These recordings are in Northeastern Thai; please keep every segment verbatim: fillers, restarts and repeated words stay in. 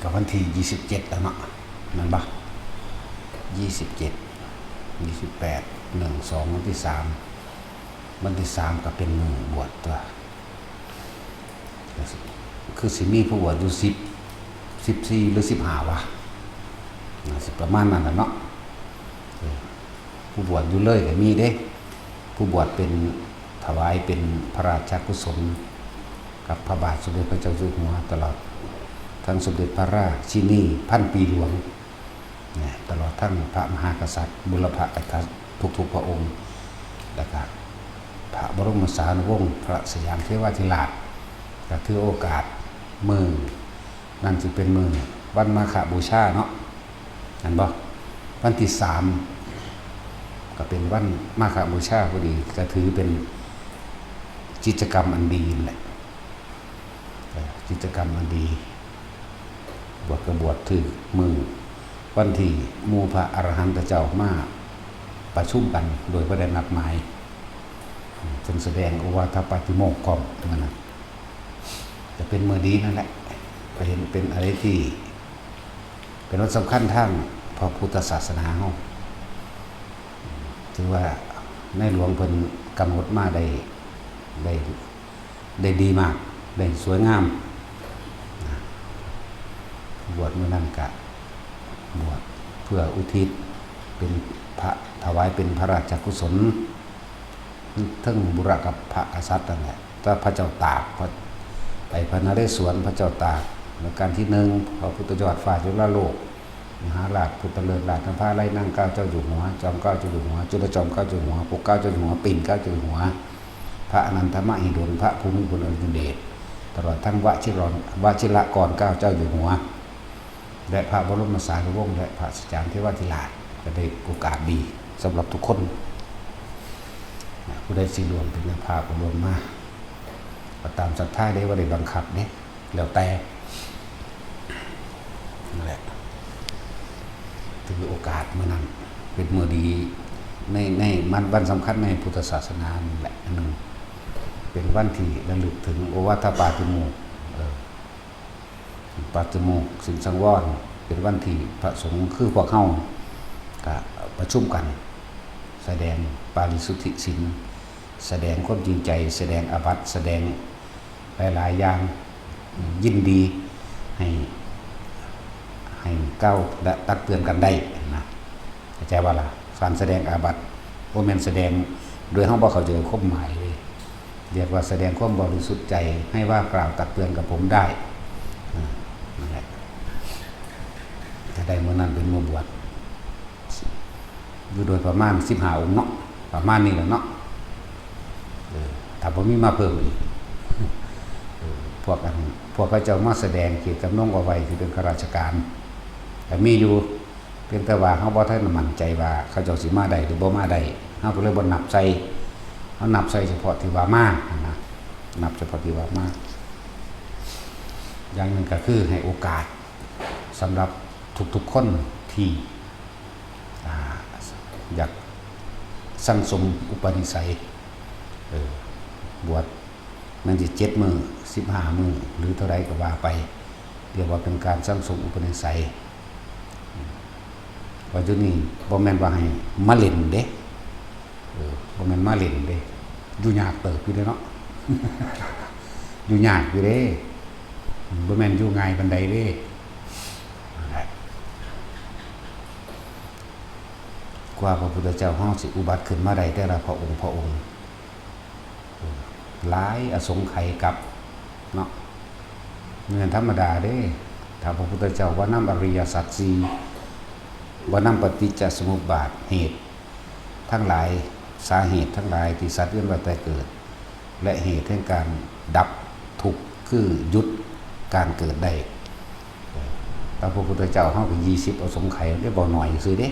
ก็วันที่ยี่สิบเจ็ดแล้วเนาะ แม่นบ่ ยี่สิบเจ็ด ยี่สิบแปด หนึ่ง สอง วันที่สาม วันที่สามก็เป็นมื้อบวชตั๊ว คือสิมีผู้บวชอยู่สิบ สิบสี่ หรือสิบห้า วะ น่าสิประมาณนั้นล่ะเนาะ เออ ผู้บวชอยู่เลยก็มีเด้ ผู้บวชเป็น ถวายเป็นพระราชกุศล กับพระบาทสมเด็จพระเจ้าอยู่หัว ตลอดทั้งสมเด็จพระราชินีพันปีหลวง เนี่ย ตลอดทั้งพระมหากษัตริย์ บุรพกษัตริย์ทุกๆพระองค์ แล้วก็พระบรมสารีวงศ์พระสยามเทวาธิราช ก็ถือโอกาสมื้อ นั่นสิเป็นมื้อวันมาฆบูชาเนาะ แม่นบ่ วันที่สาม ก็เป็นวันมาฆบูชาพอดี ก็ถือเป็นกิจกรรมอันดีนั่นแหละ เออ กิจกรรมอันดี บวชก็บวชถืกมื้อวันที่หมู่พระอรหันตเจ้ามาประชุมกันโดยบ่ได้นัดหมาย เพิ่นแสดงโอวาทปาติโมกข์พร้อมมื้อนั้น จะเป็นมื้อดีนั่นแหละ ก็เห็นเป็นอะไรที่ เป็นวันสำคัญทางพระพุทธศาสนาเฮา ถือว่าในหลวงเพิ่นกำหนดมาได้ ได้ ได้ดีมาก ได้สวยงาม นะ บวชมื้อนั้นก็บวชเพื่ออุทิศเป็นพระ ถวายเป็นพระราชกุศล เทิงบุรพกษัตริย์นั่นแหละ แต่พระเจ้าตาก พระ ไอ้พระนเรศวร พระเจ้าตาก รัชกาลที่หนึ่ง พระพุทธยอดฟ้าจุฬาโลก มหาราชพุทธเลิศราชนภาลัย นั่งเกล้าเจ้าอยู่หัว จอมเกล้าเจ้าอยู่หัว จุลจอมเกล้าเจ้าอยู่หัว ปกเกล้าเจ้าอยู่หัว ปิ่นเกล้าเจ้าอยู่หัว พระอนันทมหิดล พระภูมิพลอดุลยเดช ตลอดทั้งวชิรร วชิรกรเกล้าเจ้าอยู่หัว และพระบรมสารีวงศ์ และพระสยามเทวาธิราช ก็ได้โอกาสดีสำหรับทุกคน ผู้ใดสิร่วมเป็นเจ้าภาพก็ร่วมมา ก็ตามศรัทธาเด้ บ่ได้บังคับเด้ แล้วแต่ นั่นแหละ ถือโอกาสมื้อนั้น เป็นมื้อดีใน ในมัน วันสำคัญในพุทธศาสนานั่นแหละ อันหนึ่ง เป็นวันที่ระลึกถึงโอวาทปาติโมกข์ เออ ปาติโมกข์ศีลสังวร เป็นวันที่พระสงฆ์คือพวกเฮาก็ประชุมกัน แสดงปาริสุทธิศีล แสดงความจริงใจ แสดงอาบัติ แสดงหลายๆอย่าง ยินดีให้ ให้กล่าวและตักเตือนกันได้นะ เข้าใจบ่ล่ะ การแสดงอาบัติ บ่แม่นแสดงโดยเฮาบ่เข้าใจความหมายเลย เรียกว่าแสดงความบริสุทธิ์ใจ ให้ว่ากล่าวตักเตือนกับผมได้ อ่า นั่นแหละ ก็ได้มื้อนั้นเป็นมื้อบวช อยู่โดยประมาณสิบห้าองค์เนาะ ประมาณนี้แหละเนาะ เออ ถ้าบ่มีมาเพิ่มอีก เออ พวกอัน พวกเขาเจ้ามาแสดงเจตจำนงเอาไว้ที่เป็นข้าราชการ ก็มีอยู่ เพียงแต่ว่าเฮาบ่ทันมั่นใจว่าเขาเจ้าสิมาได้หรือบ่มาได้ เฮาก็เลยบ่นับใส่ เฮานับใส่เฉพาะที่ว่ามานะ นับเฉพาะที่ว่ามา อย่างหนึ่งก็คือให้โอกาสสำหรับทุกๆคนที่ อ่า อยากสั่งสมอุปนิสัย เออ บวช แม่นสิเจ็ดมื้อ สิบห้ามื้อ หรือเท่าใดก็ว่าไป เรียกว่าเป็นการสั่งสมอุปนิสัย ว่าอยู่นี่บ่แม่นว่าให้มาเล่นเด้ เออ บ่แม่นมาเล่นเด้ อยู่ยากเติบอยู่เด้เนาะ อยู่ยากอยู่เด้ บ่แม่นอยู่ง่ายปานใดเด้ นั่นแหละ กว่าพระพุทธเจ้าเฮาสิอุบัติขึ้นมาได้แต่ละพระองค์พระองค์ หลายอสงไขยกัปเนาะ บ่แม่นธรรมดาเด้ ถ้าพระพุทธเจ้าว่านำอริยสัจสี่ ว่านำปฏิจจสมุปบาท เหตุทั้งหลาย สาเหตุทั้งหลายที่สัตว์เวียนว่ายตายเกิด และเหตุแห่งการดับทุกข์คือหยุดการเกิดได้ พระพุทธเจ้าเฮาก็ยี่สิบอสงไขย ได้บ่น้อยซื่อเด้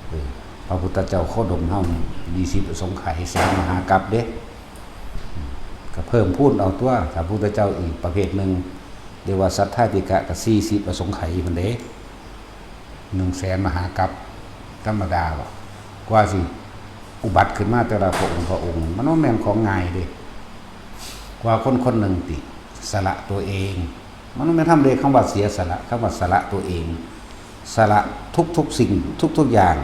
เออ พระพุทธเจ้าโคดมเฮานี่ยี่สิบอสงไขย แสนมหากัปเด้ ก็เพิ่มพูนเอาตั๊ว พระพุทธเจ้าอีกประเภทหนึ่ง เรียกว่าสัทธาธิกะก็สี่สิบอสงไขยพุ้นเด้ หนึ่งแสนมหากัป ธรรมดาบ่ กว่าสิอุบัติขึ้นมาแต่ละพระองค์พระองค์ มันบ่แม่นของง่ายเด้ กว่าคนคนหนึ่งติสละตัวเอง มันบ่แม่นธรรมเด้ คำว่าเสียสละ คำว่าสละตัวเอง สละทุกๆสิ่ง ทุกๆอย่าง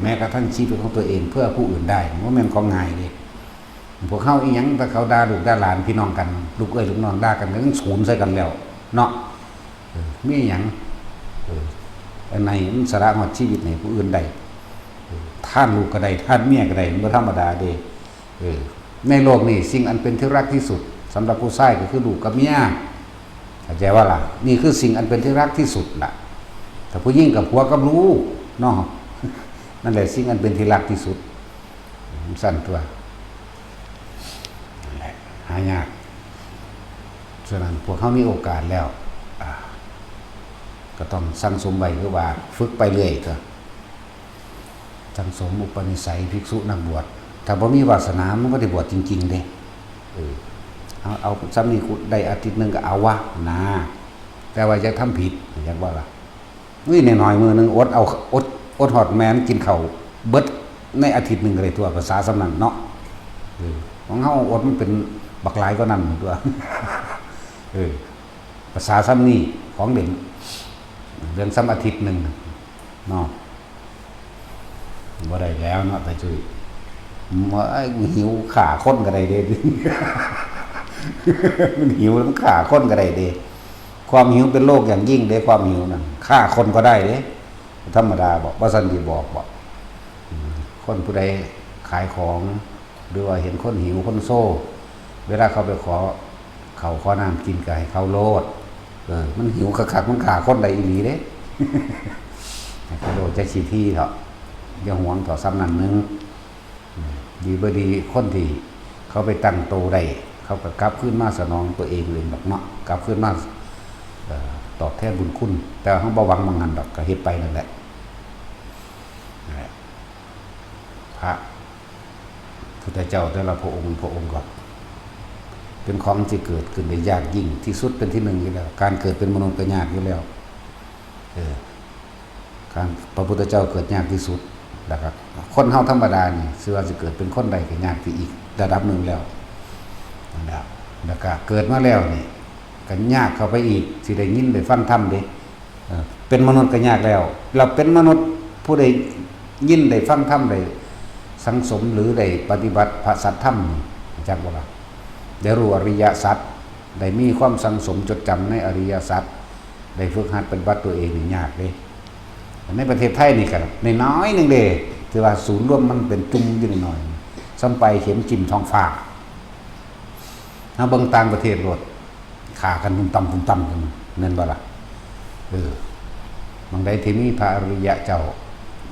แม้กระทั่งชีวิตของตัวเองเพื่อผู้อื่นได้ มันบ่แม่นของง่ายเด้ พวกเฮาอีหยัง ถ้าเขาด่าลูกด่าหลานพี่น้องกัน ลูกเอ้ยลูกน้องด่ากัน ก็ยังสูนใส่กันแล้วเนาะ เออ มีหยัง เออ อันไหนมันสละฮอดชีวิตให้ผู้อื่นได้ เออ ทานลูกก็ได้ ทานเมียก็ได้ มันบ่ธรรมดาเด้ เออ ในโลกนี้สิ่งอันเป็นที่รักที่สุดสำหรับผู้ชายก็คือลูกกับเมีย เข้าใจบ่ล่ะ นี่คือสิ่งอันเป็นที่รักที่สุดล่ะ ถ้าผู้หญิงก็ผัวกับลูกเนาะ นั่นแหละสิ่งอันเป็นที่รักที่สุด มันสั้นตัว นั่นแหละ หายาก ฉะนั้นพวกเฮามีโอกาสแล้ว อ่า ก็ต้องสั่งสมไว้ คือว่าฝึกไปเรื่อยเถอะ สั่งสมอุปนิสัยภิกษุนักบวช ถ้าบ่มีวาสนามันบ่ได้บวชจริงๆเด้ เออ เอา เอาส่ำนี้ กูได้อาทิตย์หนึ่งก็เอาวะนะ แต่ว่าอย่าทำผิด อยากว่าล่ะ อุ้ย น้อยๆมื้อหนึ่งอดเอา อด อดฮอดแม่นกินข้าวเบิดในอาทิตย์หนึ่งก็ได้ตัว ภาษาส่ำนั้นเนาะ เออ ของเฮาอดมันเป็นบักหลายกว่านั้นตัว เออ ภาษาส่ำนี้ของเล่น เรื่องส่ำอาทิตย์หนึ่งเนาะ บ่ได้แล้วเนาะ ตาจุ้ย มันหิวฆ่าคนก็ได้เด้ มันหิวมันฆ่าคนก็ได้เด้ ความหิวเป็นโรคอย่างยิ่งเด้ ความหิวนั่นฆ่าคนก็ได้เด้ ธรรมดาบอก ว่าซั่นสิบอกบอก อืม คนผู้ใดขายของ หรือว่าเห็นคนหิวคนโซ เวลาเขาไปขอข้าวขอน้ำกินก็ให้เขาโลด เออ มันหิวคักๆ มันฆ่าคนได้อีหลีเด้ ให้เขาโลด อย่าขี้ถี่เถาะ อย่าหวงเถาะ ส่ำนั้นหนึ่ง อืม ดีบ่ดี คนที่เขาไปตั้งโตได้ เขาก็กลับคืนมาสนองตัวเองเองดอกเนาะ กลับคืนมา เอ่อ ตอบแทนบุญคุณ แต่เฮาบ่หวังหม่องหั้นดอก ก็เฮ็ดไปนั่นแหละ นั่นแหละ พระพุทธเจ้าแต่ละพระองค์ พระองค์ก็ เป็นของที่เกิดขึ้นได้ยากยิ่งที่สุด เป็นที่หนึ่งอยู่แล้ว การเกิดเป็นมนุษย์ก็ยากอยู่แล้ว เออ การ พระพุทธเจ้าเกิดยากที่สุด แล้วก็คนเฮาธรรมดานี่ สิว่าสิเกิดเป็นคนได้ก็ยากไปอีกระดับหนึ่งแล้ว นั่นแหละ แล้วก็เกิดมาแล้วนี่ ก็ยากเข้าไปอีก สิได้ยินได้ฟังธรรมเด้ เออ เป็นมนุษย์ก็ยากแล้ว เราเป็นมนุษย์ผู้ได้ยินได้ฟังธรรม ได้สั่งสมหรือได้ปฏิบัติพระสัทธรรมนี่ จักบ่ล่ะ ได้รู้อริยสัจ ได้มีความสั่งสมจดจำในอริยสัจ ได้ฝึกหัดปฏิบัติตัวเองนี่ยากเด้ ในประเทศไทยนี่ก็น้อยๆหนึ่งเด้ ถือว่าศูนย์รวมมันเป็นจุ่มอยู่น้อยๆ ส่ำปลายเข็มจิ้มท้องฟ้า เฮาเบิ่งต่างประเทศโลด ฆ่ากันตุ้มตั้มตุ้มตั้มกัน แม่นบ่ล่ะ เออ หม่องใดที่มีพระอริยะเจ้า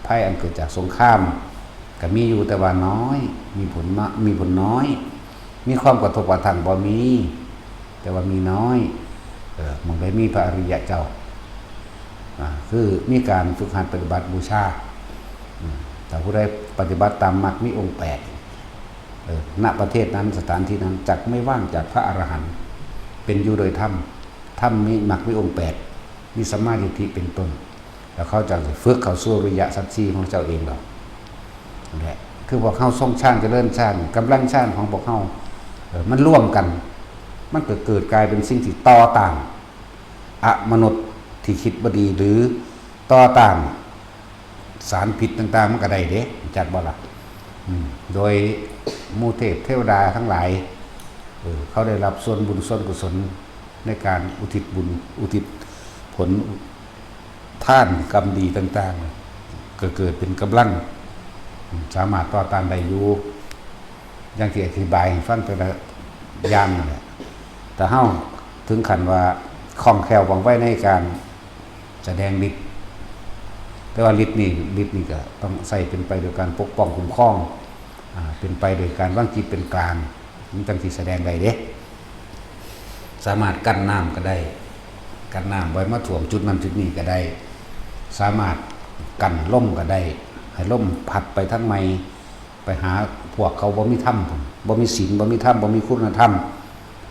ภัยอันเกิดจากสงคราม ก็มีอยู่แต่ว่าน้อย มีผลน้อย มีผลน้อย มีความกระทบกระทั่งบ่มี แต่ว่ามีน้อย เออ หม่องใดมีพระอริยะเจ้า อ่า คือมีการฝึกหัดปฏิบัติบูชา อืม ถ้าผู้ใดปฏิบัติตามมรรคมีองค์แปด เออ ณ ประเทศนั้น สถานที่นั้น จักไม่ว่างจากพระอรหันต์ เป็นอยู่โดยธรรม ธรรมมีมรรคมีองค์แปด มีสัมมาทิฏฐิเป็นต้น แล้วเขาจะฝึกเข้าสู่อริยสัจสี่ของเจ้าเองดอก นั่นแหละ คือพวกเฮาทรงฌานเจริญฌาน กำลังฌานของพวกเฮา เออ มันร่วมกัน มันก็เกิดกลายเป็นสิ่งที่ต่อต้าน อมนุษย์ที่คิดบ่ดี หรือต่อต้านสารพิษต่างๆ มันก็ได้เด้ จักบ่ล่ะ อืม โดยหมู่เทพเทวดาทั้งหลาย เออ เขาได้รับส่วนบุญส่วนกุศลในการอุทิศบุญ อุทิศผลทานกรรมดีต่างๆ ก็เกิดเป็นกำลัง อืม สามารถต่อต้านได้อยู่ อย่างที่อธิบายให้ฟังแต่ละอย่างนั่นแหละ แต่เฮาถึงขั้นว่าคล่องแคล่วว่องไวในการแสดงฤทธิ์ แต่ว่าฤทธิ์นี่ ฤทธิ์นี่ก็ต้องใช้เป็นไปโดยการปกป้องคุ้มครอง อ่า เป็นไปโดยการวางจิตเป็นกลาง มันจั่งสิแสดงได้เด้ สามารถกั้นน้ำก็ได้ กั้นน้ำบ่ให้มาท่วมจุดนั้นจุดนี้ก็ได้ สามารถกั้นลมก็ได้ ให้ลมพัดไปทางใหม่ ไปหาพวกเขาบ่มีธรรมพุ้น บ่มีศีล บ่มีธรรม บ่มีคุณธรรม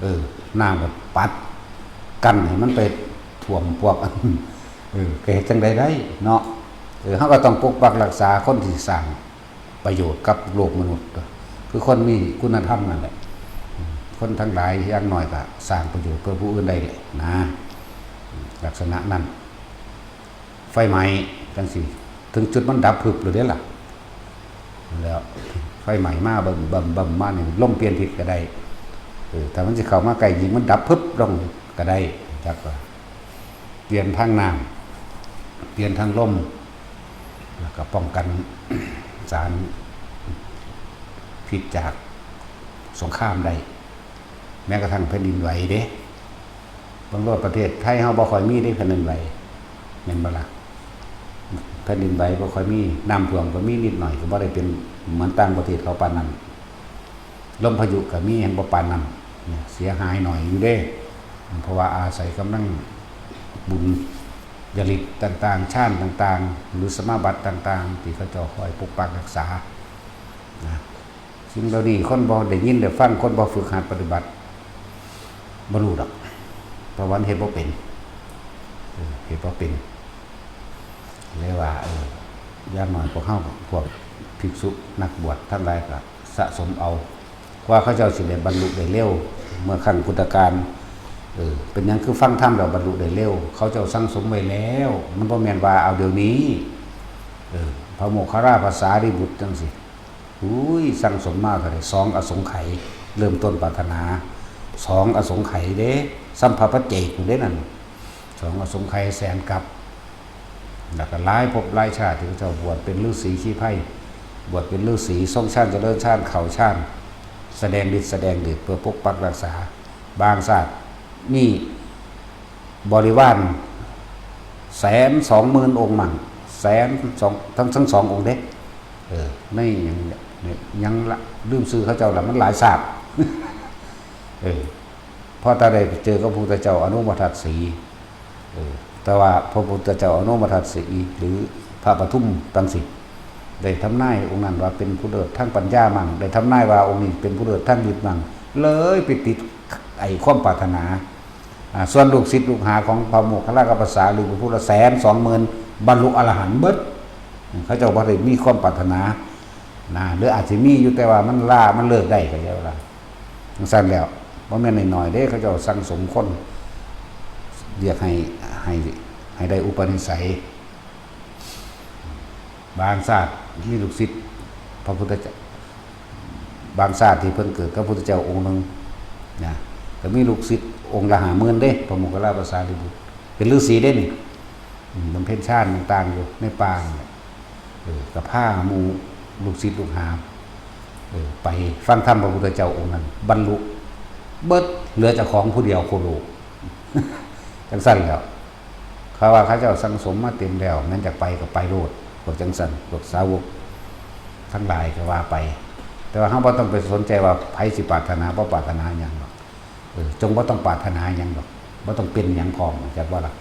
เออ น้ำก็ปัด กั้นให้มันไปท่วมพวก เออ ก็เฮ็ดจั่งใดได้เนาะ เออ เฮาก็ต้องปกปักรักษาคนที่สร้างประโยชน์กับโลกมนุษย์ คือคนมีคุณธรรมนั่นแหละ คนทั้งหลายอย่างน้อยก็สร้างประโยชน์เพื่อผู้อื่นได้แหละนะ ลักษณะนั้น ไฟไหม้จังซี่ ถึงจุดมันดับพึบเลยเด้ล่ะ แล้วไฟไหม้มาเบิ่มเบิ่มเบิ่มมานี่ ลมเปลี่ยนทิศก็ได้ เออ ถ้ามันสิเข้ามาใกล้ ยิ่งมันดับพึบลงก็ได้ จักว่า เปลี่ยนทางน้ำ เปลี่ยนทางลม แล้วก็ป้องกัน สารพิษจากสงครามได้ แม้กระทั่งแผ่นดินไหวเด้ เบิ่งโลด ประเทศไทยเฮาบ่ค่อยมีเด้แผ่นดินไหว แม่นบ่ล่ะ แผ่นดินไหวบ่ค่อยมี น้ำท่วมก็มีนิดหน่อย ก็บ่ได้เป็นเหมือนต่างประเทศเขาปานนั้น ลมพายุก็มี แฮ่งบ่ปานนั้น เนี่ย เสียหายหน่อยอยู่เด้ เพราะว่าอาศัยกำลังบุญญาฤทธิ์ต่างๆ ฌานต่างๆ หรือสมาบัติต่างๆ ที่เขาเจ้าคอยปกปักรักษา นะ สิ่งเหล่านี้คนบ่ได้ยินได้ฟัง คนบ่ฝึกหัดปฏิบัติ บ่รู้ดอก เพราะว่ามันเฮ็ดบ่เป็น เออ เฮ็ดบ่เป็น เลยว่า เออ อย่างน้อยพวกเฮา พวกภิกษุนักบวชทั้งหลายก็สะสมเอา กว่าเขาเจ้าสิได้บรรลุได้เร็ว เมื่อครั้งพุทธกาล เออ เป็นหยังคือฟังธรรมแล้วบรรลุได้เร็ว เขาเจ้าสั่งสมไว้แล้ว มันบ่แม่นว่าเอาเดี๋ยวนี้ เออ พระโมคคัลลาภาษาริบุตรจังซี่ อุ้ย สั่งสมมาเท่าใด สองอสงไขย เริ่มต้นปรารถนา สองอสงไขยเด้ สัมภปัจเจกอยู่เด้นั่น สองอสงไขยแสนกับ แล้วก็หลายภพหลายชาติที่เขาเจ้าบวชเป็นฤๅษีชีไพร บวชเป็นฤๅษีทรงฌานเจริญฌานเข้าฌาน แสดงฤทธิ์แสดงเดชเพื่อปกปักรักษา บางชาติมีบริวารแสนสองหมื่นองค์มั่ง แสนสอง ทั้ง ทั้งสององค์เด้ เออ ในหยังเนี่ย หยังละ ลืมชื่อเขาเจ้าละ มันหลายชาติ เออ พอตาได้ไปเจอกับพระพุทธเจ้าอนุมทัศสี เออ แต่ว่าพระพุทธเจ้าอนุมทัศสี หรือพระปทุมตังสิ ได้ทำนายองค์นั้นว่าเป็นผู้เลิศทางปัญญามั่ง ได้ทำนายว่าองค์นี้เป็นผู้เลิศทางฤทธิ์มั่ง เลยไปติดไอ้ความปรารถนา อ่า ส่วนลูกศิษย์ลูกหาของพระโมคคัลลากับภาษาหรือพระพุทธแสนสองหมื่น บรรลุอรหันต์เบิด เขาเจ้าบ่ได้มีความปรารถนา นะ หรืออาจจะมีอยู่แต่ว่ามันล่า มันเลิกได้ ก็แล้วล่ะ จังซั่นแล้ว บ่แม่นน้อยๆเด้ เขาเจ้าสั่งสมคน เรียกให้ ให้ ให้ได้อุปนิสัย บางชาติมีลูกศิษย์พระพุทธเจ้า บางชาติที่เพิ่นเกิดกับพระพุทธเจ้าองค์หนึ่งนะ ก็มีลูกศิษย์องค์ละห้าหมื่นเด้ พระโมคคัลลาภาษาริบุตร เป็นฤๅษีเด้นี่ อืม บำเพ็ญฌานต่างๆอยู่ในป่านี่แหละ เออ ก็พาหมู่ลูกศิษย์ลูกหา เออ ไปฟังธรรมพระพุทธเจ้าองค์นั้น บรรลุเบิด เหลือเจ้าของผู้เดียวโคโลก จังซั่นแหล้ว เขาว่าเขาเจ้าสั่งสมมาเต็มแล้ว แม่นอยากไปก็ไปโลด พวกจังซั่น พวกสาวกทั้งหลายก็ว่าไป แต่ว่าเฮาบ่ต้องไปสนใจว่าไผสิปรารถนาบ่ปรารถนาหยังดอก เออ จงบ่ต้องปรารถนาหยังดอก บ่ต้องเป็นหยังพร้อม จักบ่ล่ะ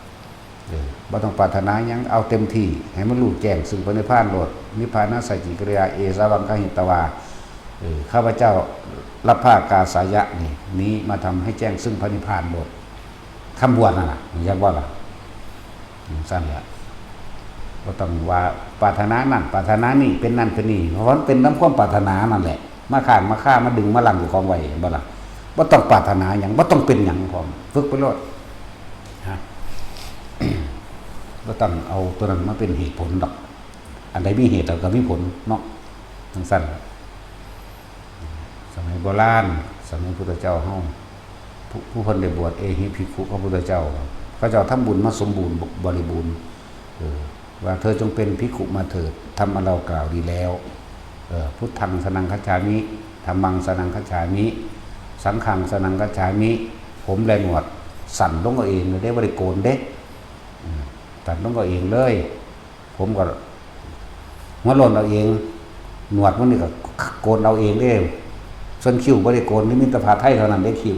เออ บ่ต้องปรารถนาหยัง เอาเต็มที่ ให้มันรู้แจ้งซึ่งพระนิพพานโลด นิพพานาสัจจิกิริยา เอสาวังคหิตวา เออ ข้าพเจ้ารับผ้ากาสายะนี่ นี้มาทำให้แจ้งซึ่งพระนิพพานโลด คำบวชนั่นน่ะ จักบ่ล่ะ จังซั่นแหละ บ่ต้องว่าปรารถนานั่น ปรารถนานี่ เป็นนั่นเป็นนี่ เพราะมันเป็นนำความปรารถนานั่นแหละ มาค้างมาคา มาดึงมารั้งอยู่ของไว้ เห็นบ่ล่ะ บ่ต้องปรารถนาหยัง บ่ต้องเป็นหยังพร้อม ฝึกไปโลด ฮะ บ่ต้องเอาตัวนั้นมาเป็นเหตุผลดอก อันใดมีเหตุแล้วก็มีผลเนาะ จังซั่น สมัยโบราณ สมัยพุทธเจ้าเฮา ผู้ ผู้เพิ่นได้บวชเอหิภิกขุกับพุทธเจ้า เขาเจ้าทำบุญมาสมบูรณ์บริบูรณ์ เออ ว่าเธอจงเป็นภิกขุมาเถิด ธรรมอันเรากล่าวดีแล้ว เออ พุทธังสรณังคัจฉามิ ธัมมังสรณังคัจฉามิ สังฆังสรณังคัจฉามิ ผมและหนวดสั้นลงเอาเองเลยเด้ บ่ได้โกนเด้ อืม สั้นลงเอาเองเลย ผมก็หัวโล้นเอาเอง หนวดมันนี่ก็โกนเอาเองเด้ ส่วนคิ้วบ่ได้โกน นี่มีแต่ผ้าไทยเท่านั้นเด้คิ้ว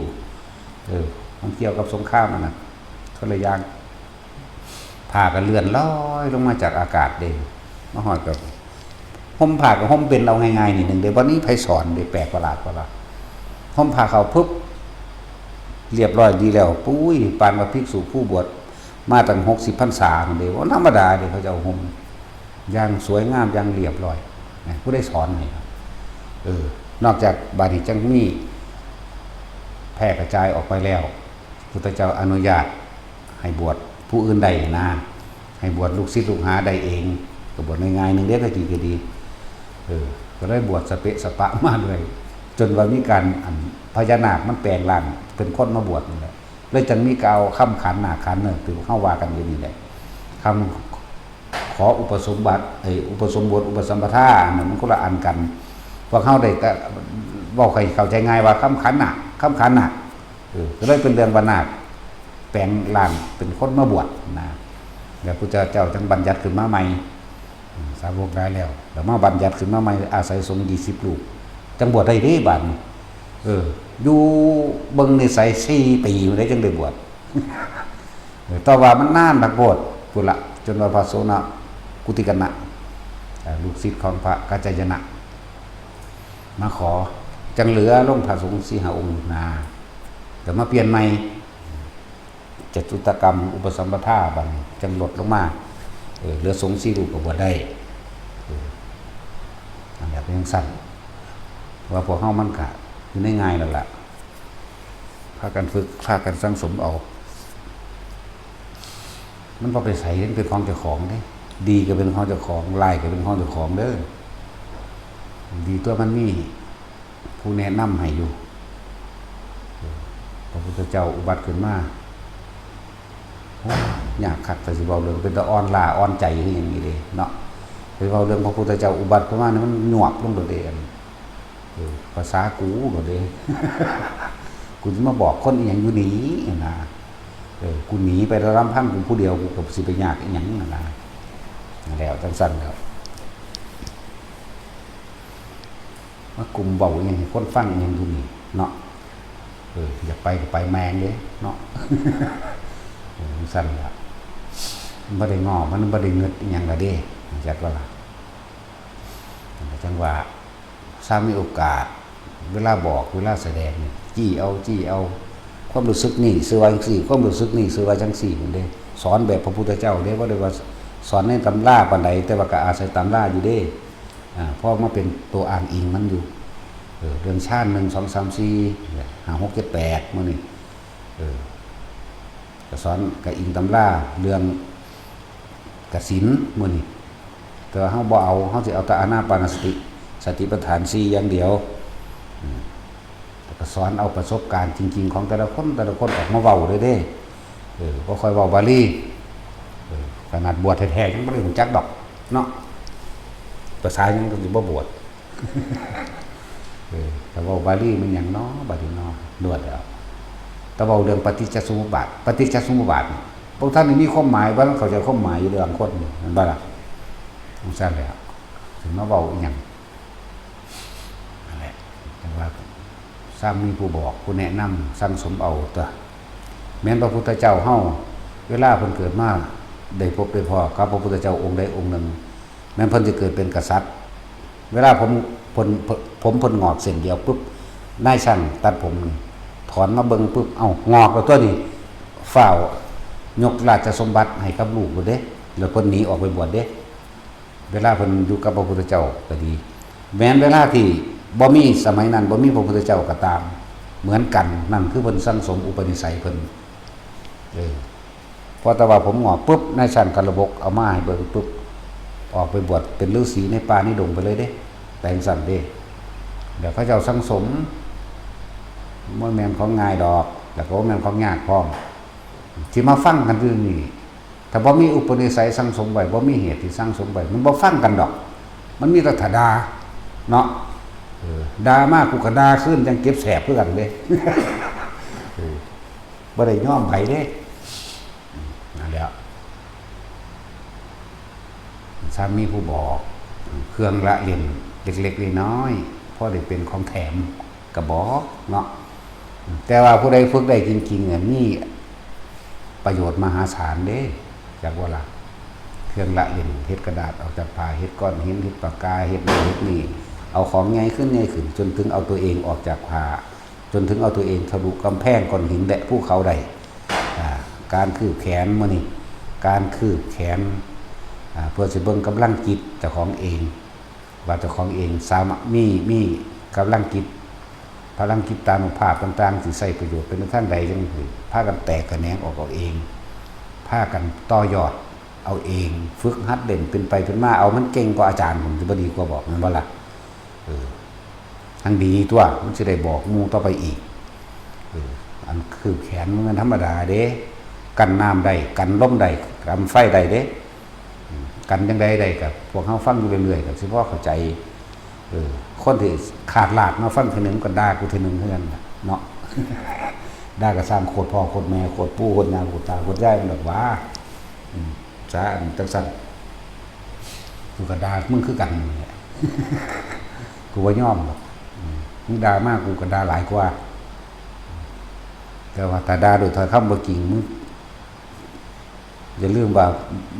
เออ มันเกี่ยวกับสงครามนั่นน่ะ คนละอย่าง ผ้าก็เลื่อนลอยลงมาจากอากาศเด้ มาฮอดก็ห่มผ้าก็ห่มเป็นเอาง่ายๆนี่หนึ่งเด้ บ่มีไผสอนเด้ แปลกประหลาดประหลาด ห่มผ้าเข้าปุ๊บ เรียบร้อยดีแล้ว ปุ้ย ปานว่าภิกษุผู้บวชมาตั้งหกสิบพรรษานั่นเด้ บ่ธรรมดาเด้ เขาเจ้าห่มอย่างสวยงาม อย่างเรียบร้อย นะ ผู้ใดสอนให้ครับ เออ นอกจากบาดนี้จังมีแพร่กระจายออกไปแล้ว พุทธเจ้าอนุญาต ให้บวชผู้อื่นได้นะ ให้บวชลูกศิษย์ลูกหาได้เอง ก็บวชง่ายๆหนึ่งเด้อ ตะกี้ก็ดี เออ ก็เลยบวชสเปะสปะมาเลย จนว่ามีการ อัน พญานาคมันแปลงร่างเป็นคนมาบวชนี่แหละ เลยจังมีกล่าวคำขันนาคขันเนอะ ที่เฮาว่ากันอยู่นี่แหละ คำขออุปสมบัติ เอ้ย อุปสมบท อุปสัมปทา อันนั้นมันคนละอันกัน พวกเฮาได้แต่เว้าให้เข้าใจง่ายว่าคำขันนาค คำขันนาค เออ ก็เลยเป็นเรื่องว่านาคแปลงร่างเป็นคนมาบวชนะ แล้วพุทธเจ้าจังบัญญัติขึ้นมาใหม่ อืม สาวกได้แล้ว แล้วมาบัญญัติขึ้นมาใหม่ อาศัยสงฆ์ยี่สิบรูป จังบวชได้เด้บาดนี้ เออ อยู่เบิ่งนิสัยสี่ปีมาได้จังได้บวช เออ แต่ว่ามันนานคักโพดพุ้นละ จนว่าพระโสณกุติกนะ เอ่อ ลูกศิษย์ของพระกัจจายนะ มาขอ จังเหลือลงพระสงฆ์สี่ห้าองค์นา แต่มาเปลี่ยนใหม่ จตุตกรรมอุปสัมปทาบัดนี้จังลดลงมา เออ เหลือสงฆ์สี่รูปก็บวชได้ เออ อันแบบยังสั้น ว่าพวกเฮามันกะอยู่ในง่ายแล้วล่ะ พากันฝึก พากันสั่งสมเอา มันบ่ไปไส มันเป็นของเจ้าของเด้ ดีก็เป็นของเจ้าของ ร้ายก็เป็นของเจ้าของเด้อ ดีตัวมันมีผู้แนะนำให้อยู่ พระพุทธเจ้าอุบัติขึ้นมา โอ้ ยากคัก แต่สิเว้าเรื่องเป็นตาอ่อนล้าอ่อนใจคือหยังนี่เด้เนาะ ไปเว้าเรื่องพระพุทธเจ้าอุบัติขึ้นมานี่มันหยวบลงโดดเด้ อัน เออ ภาษากูโดดเด้ กูสิมาบอกคนอีหยังอยู่นี่นะ เออ กูหนีไปลำพังกูผู้เดียว กูก็สิไปยากอีหยังนั่นนะ แล้วจังซั่นแล้ว มากุมเว้าอีหยังให้คนฟังอีหยังอยู่นี่เนาะ เออ อยากไปก็ไปแม่งเด้เนาะ เออ จังซั่นล่ะ มันบ่ได้งอ มันบ่ได้เงิดอีหยังล่ะเด้ จักว่าล่ะ จังว่า ถ้ามีโอกาส เวลาบอก เวลาแสดงนี่ จี้เอา จี้เอา ความรู้สึกนี่ซื่อว่าจังซี่ ความรู้สึกนี่ซื่อว่าจังซี่ นั่นเด้ สอนแบบพระพุทธเจ้าเด้ บ่ได้ว่าสอนในตำราปานใด แต่ว่าก็อาศัยตำราอยู่เด้ อ่า เพราะมาเป็นตัวอ้างอิงมันอยู่ เออ เรื่องฌาน หนึ่ง สอง สาม สี่ ห้า หก เจ็ด แปด มื้อนี้ เออ ก็สอน ก็อิงตำราเรื่องกสิณมื้อนี้ แต่ว่าเฮาบ่เอา เฮาสิเอาแต่อานาปานสติ สติปัฏฐานสี่อย่างเดียว อืม แล้วก็สอนเอาประสบการณ์จริงๆของแต่ละคน แต่ละคนออกมาเว้าเลยเด้ เออ บ่ค่อยเว้าบาลี เออ ขนาดบวชแท้ๆยังบ่ได้รู้จักดอกเนาะ ภาษาหยังก็สิบ่บวช เออ แต่เว้าบาลีมันหยังน้อ บาลีน้อ นวดแล้ว แต่เว้าเรื่องปฏิจจสมุปบาท ปฏิจจสมุปบาทนี่ พวกท่านนี่มีความหมาย บ่ทันเข้าใจความหมายอยู่เด้ บางคนนี่ แม่นบ่ล่ะ? จังซั่นแหละ สิมาเว้าอีหยัง นั่นแหละ จังว่า ซ้ำมีผู้บอก ผู้แนะนำ สั่งสมเอาตั๊ว แม่นพระพุทธเจ้าเฮา เวลาเพิ่นเกิดมา ได้พบได้พ้อกับพระพุทธเจ้าองค์ใดองค์หนึ่ง แม่นเพิ่นสิเกิดเป็นกษัตริย์ เวลาผม เพิ่น ผมเพิ่นงอกเส้นเดียวปุ๊บ นายช่างตัดผมนี่ ถอนมาเบิ่งปุ๊บ เอ้า งอกแล้วตั๊วนี่ ฟ้าว ยกราชสมบัติให้กับลูกโลดเด้ แล้วเพิ่นหนีออกไปบวชเด้ เวลาเพิ่นอยู่กับพระพุทธเจ้าก็ดี แม้นเวลาที่บ่มี สมัยนั้นบ่มีพระพุทธเจ้าก็ตาม เหมือนกัน นั่นคือเพิ่นสั่งสมอุปนิสัยเพิ่น เออ พอแต่ว่าผมงอกปุ๊บ นายช่างกระบกเอามาให้เบิ่งปุ๊บ ออกไปบวชเป็นฤาษีในป่าในดงไปเลยเด้ แต่จังซั่นเด้ แล้วเขาเจ้าสั่งสม บ่แม่นของง่ายดอก แล้วก็บ่แม่นของยากพร้อม ที่มาฟังกันอยู่นี่ ถ้าบ่มีอุปนิสัยสั่งสมไว้ บ่มีเหตุที่สั่งสมไว้ มันบ่ฟังกันดอก มันมีแต่ถ้าด่า เนาะ เออ ด่ามากูก็ด่าคืน จังเจ็บแสบคือกันเด้ เออ บ่ได้ยอมไผเด้ นั่นแหละ ซ้ำมีผู้บอก เครื่องละเล่นเล็กๆน้อยๆ พอได้เป็นของแถมก็บอกเนาะ แต่ว่าผู้ใดฝึกได้จริงๆเนี่ย มีประโยชน์มหาศาลเด้ จักว่าล่ะ เครื่องละเล่น เฮ็ดกระดาษออกจากผ้า เฮ็ดก้อนหิน เฮ็ดปากกา เฮ็ดนั่นเฮ็ดนี่ เอาของใหญ่ขึ้นใหญ่ขึ้น จนถึงเอาตัวเองออกจากผ้า จนถึงเอาตัวเองทะลุกำแพงก้อนหินและภูเขาได้ อ่า การคืบแขนมื้อนี้ การคืบแขน อ่า เพื่อสิเบิ่งกำลังจิตเจ้าของเอง ว่าเจ้าของเองสามารถมี มีกำลังจิต พลังจิตตานุภาพต่างๆ สิใช้ประโยชน์ไปในทางใด จังสิพากันแตกแขนงออกเอาเอง พากันต่อยอดเอาเอง ฝึกหัดเล่น เป็นไปเป็นมา เอามันเก่งกว่าอาจารย์ ผมจะบ่ดีกว่าบอก แม่นบ่ล่ะ? เออ ทั้งดีตัว มันสิได้บอกหมู่ต่อไปอีก เออ อันคืบแขนมันธรรมดาเด้ กันน้ำได้ กันลมได้ กันไฟได้เด้ อืม กันจั่งใดได้ กับพวกเฮาฟังอยู่เรื่อยๆ ก็สิพอเข้าใจ เออ คนที่ขาดลาดมาฟังเทื่อหนึ่งก็ด่ากูเทื่อหนึ่งเท่านั้นน่ะเนาะ ด่าก็สร้างโคตรพ่อโคตรแม่ โคตรปู่โคตรย่า โคตรตาโคตรยายมันดอกหว่า อืม ซะอันจั่งซั่น กูก็ด่ามึงคือกันนั่นแหละ กูบ่ยอมดอก อืม มึงด่ามากูก็ด่าหลายกว่า แต่ว่าถ้าด่าด้วยถ้อยคำบ่จริง มึง อย่าลืมว่า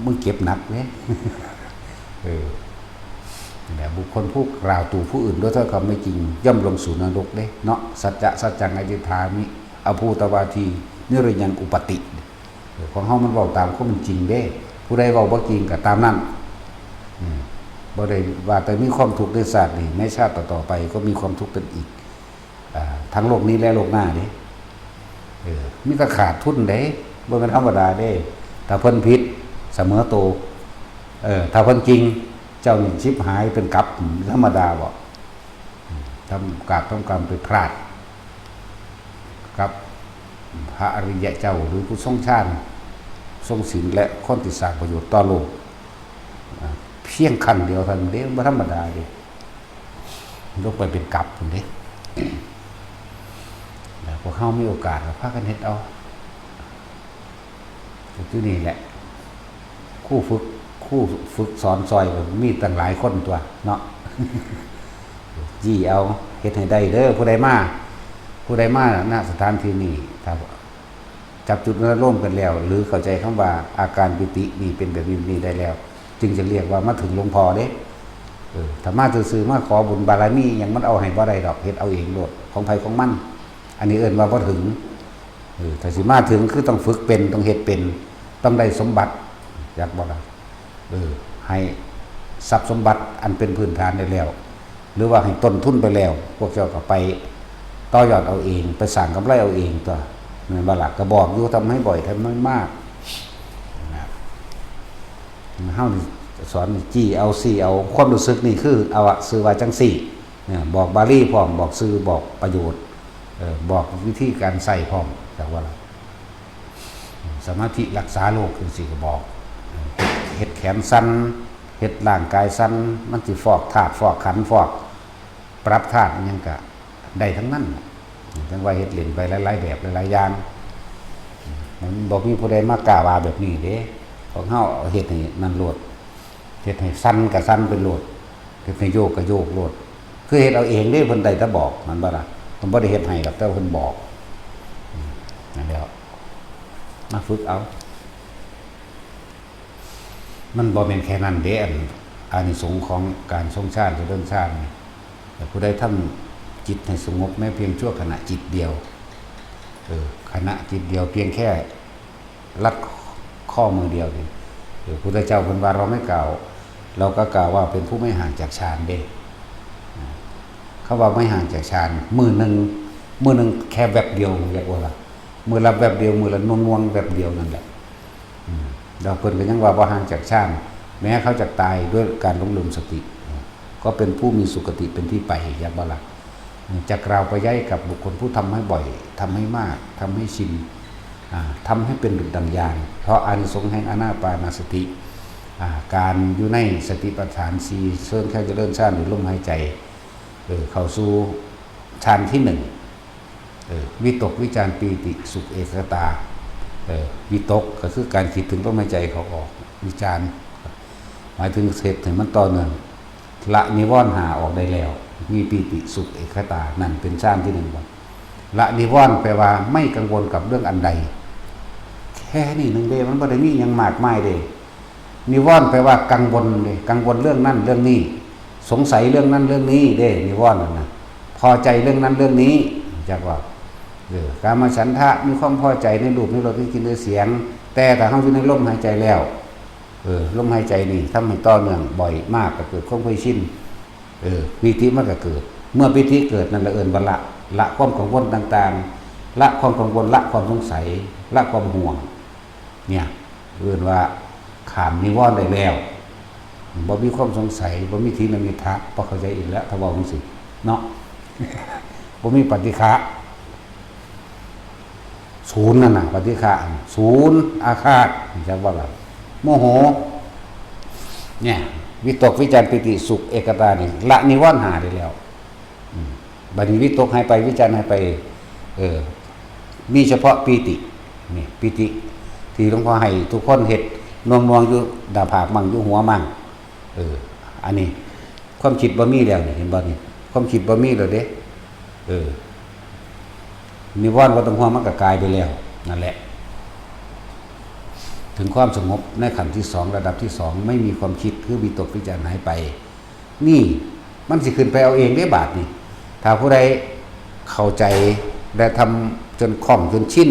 มึงเจ็บหนักเด้ เออ นั่นแหละ บุคคลผู้กล่าวตู่ผู้อื่นด้วยถ้อยคำไม่จริง ย่อมลงสู่นรกเด้ เนาะ สัจจะสัจจังอธิฏฐามิ อภูตวาที นิรยังอุปัตติ เออ ของเฮามันเว้าตามความเป็นจริงเด้ ผู้ใดเว้าบ่จริงก็ตามนั้น อืม บ่ได้ว่าแต่มีความทุกข์ในชาตินี้ ในชาติต่อๆไปก็มีความทุกข์เป็นอีก อ่า ทั้งโลกนี้และโลกหน้าเด้ เออ มีแต่ขาดทุนเด้ บ่แม่นธรรมดาเด้ ถ้าเพิ่นผิด เสมอโต เออ ถ้าเพิ่นจริง เจ้านี่ชิบหายเป็นกับ ธรรมดาบ่ ทำกราบทำกรรมไปพลาด กับพระอริยะเจ้า หรือผู้ทรงฌาน ทรงศีล และคนที่สร้างประโยชน์ต่อโลก อ่า เพียงขั้นเดียวเท่านั้นเด้ บ่ธรรมดาเด้ ลงไปเป็นกับพุ้นเด้ แล้วพวกเฮามีโอกาสก็พากันเฮ็ดเอา อยู่นี่แหละ ครูฝึก ครูฝึกสอนซอยก็มีตั้งหลายคนตั๊วเนาะ จี้เอา เฮ็ดให้ได้เด้อ ผู้ใดมา ผู้ใดมา ณ สถานที่นี้ ถ้าจับจุดอารมณ์กันแล้ว หรือเข้าใจคำว่าอาการปีตินี่เป็นแบบนี้ นี่ได้แล้ว จึงจะเรียกว่ามาถึงหลวงพ่อเด้ เออ ถ้ามาซื่อๆ มาขอบุญบารมีหยัง มันเอาให้บ่ได้ดอก เฮ็ดเอาเองโลด ของไผของมัน อันนี้เอิ้นว่าบ่ถึง เออ ถ้าสิมาถึงคือต้องฝึกเป็น ต้องเฮ็ดเป็น ต้องได้สมบัติ จักบ่ล่ะ เออ ให้ทรัพย์สมบัติอันเป็นพื้นฐานได้แล้ว หรือว่าให้ต้นทุนไปแล้ว พวกเจ้าก็ไปต่อยอดเอาเอง ไปสร้างกำไรเอาเองตั๊ว แม่นบ่ล่ะ ก็บอกอยู่ ทำให้บ่อย ทำให้มาก นะ เฮานี่สอนนี่จี้เอา ซี้เอา ความรู้สึกนี่คือเอาอะ ซื่อว่าจั่งซี้ เนี่ย บอกบาลีพร้อม บอกซื่อ บอกประโยชน์ เอ่อ บอกวิธีการใช้พร้อม จักว่าล่ะ สมาธิรักษาโรคจั่งซี้ก็บอก เฮ็ดแขนสั่น เฮ็ดร่างกายสั่น มันสิฟอกธาตุ ฟอกขันธ์ ฟอก ปรับธาตุอิหยังก็ได้ทั้งนั้นน่ะ จั่งว่าเฮ็ดเล่นไปหลายๆแบบหลายๆอย่าง มันบ่มีผู้ใดมากล้าว่าแบบนี้เด้ พวกเฮาเฮ็ดให้นั่นโลด เฮ็ดให้สั่นก็สั่นไปโลด เฮ็ดให้โยกก็โยกโลด คือเฮ็ดเอาเองเด้ เพิ่นได้แต่บอก แม่นบ่ล่ะ เพิ่นบ่ได้เฮ็ดให้ดอก แต่ว่าเพิ่นบอก อืม นั่นแหละ มาฝึกเอา มันบ่แม่นแค่นั้นเด้ อัน อานิสงส์ของการทรงฌาน เจริญฌานนี่ แต่ผู้ใดทำจิตให้สงบแม้เพียงชั่วขณะจิตเดียว เออ ขณะจิตเดียว เพียงแค่รัดข้อมือเดียวนี่ เออ พุทธเจ้าเพิ่นว่าเราไม่กล่าว เราก็กล่าวว่าเป็นผู้ไม่ห่างจากฌานเด้ อ่า คำว่าไม่ห่างจากฌาน มื้อหนึ่ง มื้อหนึ่งแค่แวบเดียว เรียกว่าล่ะ มื้อละแวบเดียว มื้อละนวงๆแวบเดียวนั่นแหละ อืม แล้วเพิ่นก็ยังว่าบ่ห่างจากฌาน แม้เขาจะตายด้วยการหลงลืมสติ ก็เป็นผู้มีสุคติเป็นที่ไป จักบ่ล่ะ จะกล่าวไปย้ายกับบุคคลผู้ทำให้บ่อย ทำให้มาก ทำให้ชิน อ่า ทำให้เป็นดุจดั่งยาน เพราะอานิสงส์แห่งอานาปานสติ อ่า การอยู่ในสติปัฏฐานสี่ เชิงแค่เจริญฌานหรือลมหายใจ เออ เข้าสู่ฌานที่หนึ่ง เออ วิตกวิจารปีติสุขเอกคตา เออ วิตกก็คือการคิดถึงลมหายใจเข้าออก วิจาร หมายถึงเฮ็ดให้มันต่อเนื่อง ละนิวรณ์ห้าออกได้แล้ว มีปีติสุขเอกคตา นั่นเป็นฌานที่หนึ่งก่อน ละนิวรณ์แปลว่าไม่กังวลกับเรื่องอันใด แค่นี้หนึ่งเด้ มันบ่ได้มีหยังมากมายเด้ นิวรณ์แปลว่ากังวลเด้ กังวลเรื่องนั้นเรื่องนี้ สงสัยเรื่องนั้นเรื่องนี้เด้ นิวรณ์น่ะนะ พอใจเรื่องนั้นเรื่องนี้ จักว่า เออ กามฉันทะ มีความพอใจในรูป ในรส ในกลิ่น ในเสียง แต่ถ้าเฮาอยู่ในลมหายใจแล้ว เออ ลมหายใจนี่ทำให้ต่อเนื่องบ่อยมาก ก็เกิดความเคยชิน เออ ปีติมันก็เกิด เมื่อปีติเกิดนั่นละเอิ้นว่าละ ละความกังวลต่างๆ ละความกังวล ละความสงสัย ละความห่วง เนี่ย เอิ้นว่าข้ามนิวรณ์ได้แล้ว บ่มีความสงสัย บ่มีถีนมิทธะ บ่เข้าใจอีกแล้ว ถ้าเว้าจั่งซี้เนาะ บ่มีปฏิฆะ ศูนย์นั่นน่ะ ปฏิฆะ ศูนย์ อาฆาต จักว่าล่ะ โมโห เนี่ย วิตก วิจาร ปีติ สุข เอกคตา นี่ ละนิวรณ์ห้าได้แล้ว อืม บัดนี้วิตกหายไป วิจารหายไป เออ มีเฉพาะปีติ นี่ ปีติ ที่หลวงพ่อให้ทุกคนเฮ็ด นวงๆ อยู่หน้าผากมั่ง อยู่หัวมั่ง เออ อันนี้ ความคิดบ่มีแล้วนี่ เห็นบ่นี่ ความคิดบ่มีแล้วเด้ เออ นิวรณ์บ่ต้องห่วง มันก็กลายไปแล้ว นั่นแหละ ถึงความสงบในขั้นที่สอง ระดับที่สอง ไม่มีความคิด คือวิตกวิจารหายไป นี่มันสิขึ้นไปเอาเองเด้บาดนี่ ถ้าผู้ใดเข้าใจและทำจนคล่องจนชิน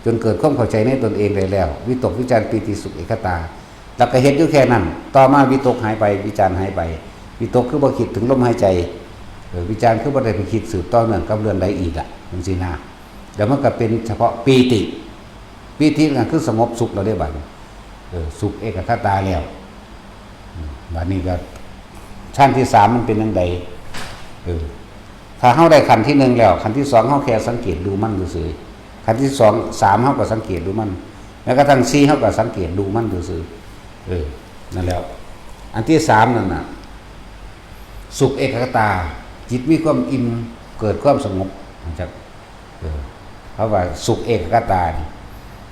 จนเกิดความเข้าใจในตนเองได้แล้ว วิตกวิจารปีติสุขเอกคตา แล้วก็เฮ็ดอยู่แค่นั้น ต่อมาวิตกหายไป วิจารหายไป วิตกคือบ่คิดถึงลมหายใจ เออ วิจารคือบ่ได้ไปคิดสืบต่อเนื่องกับเรื่องใดอีกอะ จั่งซี้นะ แล้วมันก็เป็นเฉพาะปีติ ปีตินั่นคือสงบสุขแล้วเด้บัดนี้ เออ สุขเอกคตาแล้ว อืม บัดนี้ก็ชั้นที่สามมันเป็นจั่งใด เออ ถ้าเฮาได้ขั้นที่หนึ่งแล้ว ขั้นที่สองเฮาแค่สังเกตดูมันซื่อๆ ขั้นที่สอง สามเฮาก็สังเกตดูมัน แม้กระทั่งสี่เฮาก็สังเกตดูมันซื่อๆ เออ นั่นแล้ว อันที่สามนั่นน่ะ สุขเอกคตา จิตมีความอิ่ม เกิดความสงบ จัก เออ เขาว่าสุขเอกคตานี่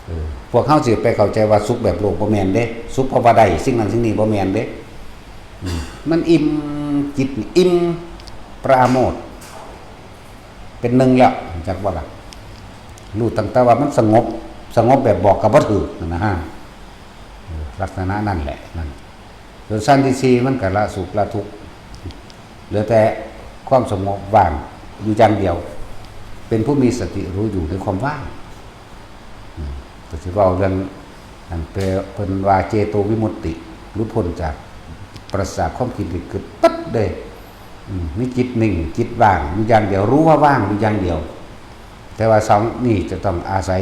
เออ พวกเฮาสิไปเข้าใจว่าสุขแบบโลกบ่แม่นเด้ สุขเพราะว่าได้สิ่งนั้นสิ่งนี้บ่แม่นเด้ อืม มันอิ่ม จิตนี่อิ่ม ปราโมทย์ เป็นหนึ่งแล้ว จักบ่ล่ะ รู้ตั้งแต่ว่ามันสงบ สงบแบบบอกก็บ่ถูกนั่นนะฮะ เออ ลักษณะนั่นแหละ นั่น ส่วนชั้นที่สี่มันก็ละสุขละทุกข์ เหลือแต่ความสงบว่างอยู่อย่างเดียว เป็นผู้มีสติรู้อยู่ในความว่าง อืม ก็สิเว้าเรื่อง อันเป เพิ่นว่าเจโตวิมุตติ หลุดพ้นจากปราศจากความคิดนึกคิดปั๊ดเลย อืม มีจิตนิ่ง จิตว่างอยู่อย่างเดียว รู้ว่าว่างอยู่อย่างเดียว แต่ว่าสองนี่จะต้องอาศัย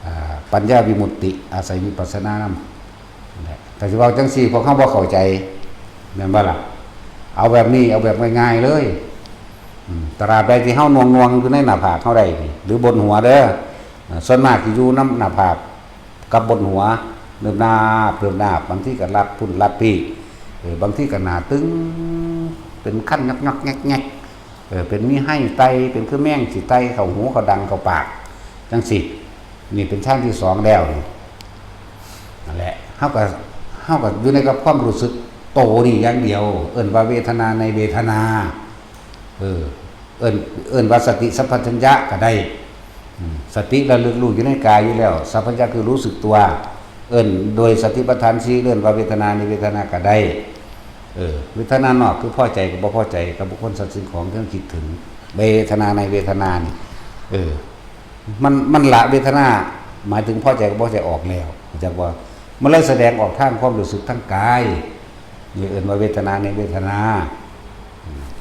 อ่า ปัญญาวิมุตติ อาศัยวิปัสสนานำ นั่นแหละ แต่สิเว้าจั่งซี้ พวกเฮาบ่เข้าใจ แม่นบ่ล่ะ เอาแบบนี้ เอาแบบง่ายๆเลย อืม ตราบใดที่เฮานวงๆอยู่ในหน้าผากเฮาได้นี่ หรือบนหัวเด้อ อ่า ส่วนมากสิอยู่นำหน้าผากกับบนหัว เนิบนาบ เนิบนาบ บางทีก็ลัดพุ้นลัดพี้ เออ บางทีก็หน้าตึง เป็นคันงอกๆแงกๆ เออ เป็นมีไห้ไต เป็นคือแมงสิไตเข้าหูเข้าดังเข้าปาก จั่งซี้ นี่เป็นชั้นที่สองแล้วนี่ นั่นแหละ เฮาก็ เฮาก็อยู่ในกับความรู้สึกโตนี่อย่างเดียว เอิ้นว่าเวทนาในเวทนา เออ เอิ้น เอิ้นว่าสติสัมปชัญญะก็ได้ อืม สติระลึกรู้อยู่ในกายอยู่แล้ว สัมปชัญญะคือรู้สึกตัว เอิ้นโดยสติปัฏฐานสี่ เอิ้นว่าเวทนาในเวทนาก็ได้ เออ เวทนานอกคือพอใจกับบ่พอใจกับบุคคลสัตว์สิ่งของที่เราคิดถึง เวทนาในเวทนานี่ เออ มัน มันละเวทนา หมายถึงพอใจกับบ่พอใจออกแล้ว เข้าใจบ่ มันเลยแสดงออกทางความรู้สึกทางกาย นี่เอิ้นว่าเวทนาในเวทนา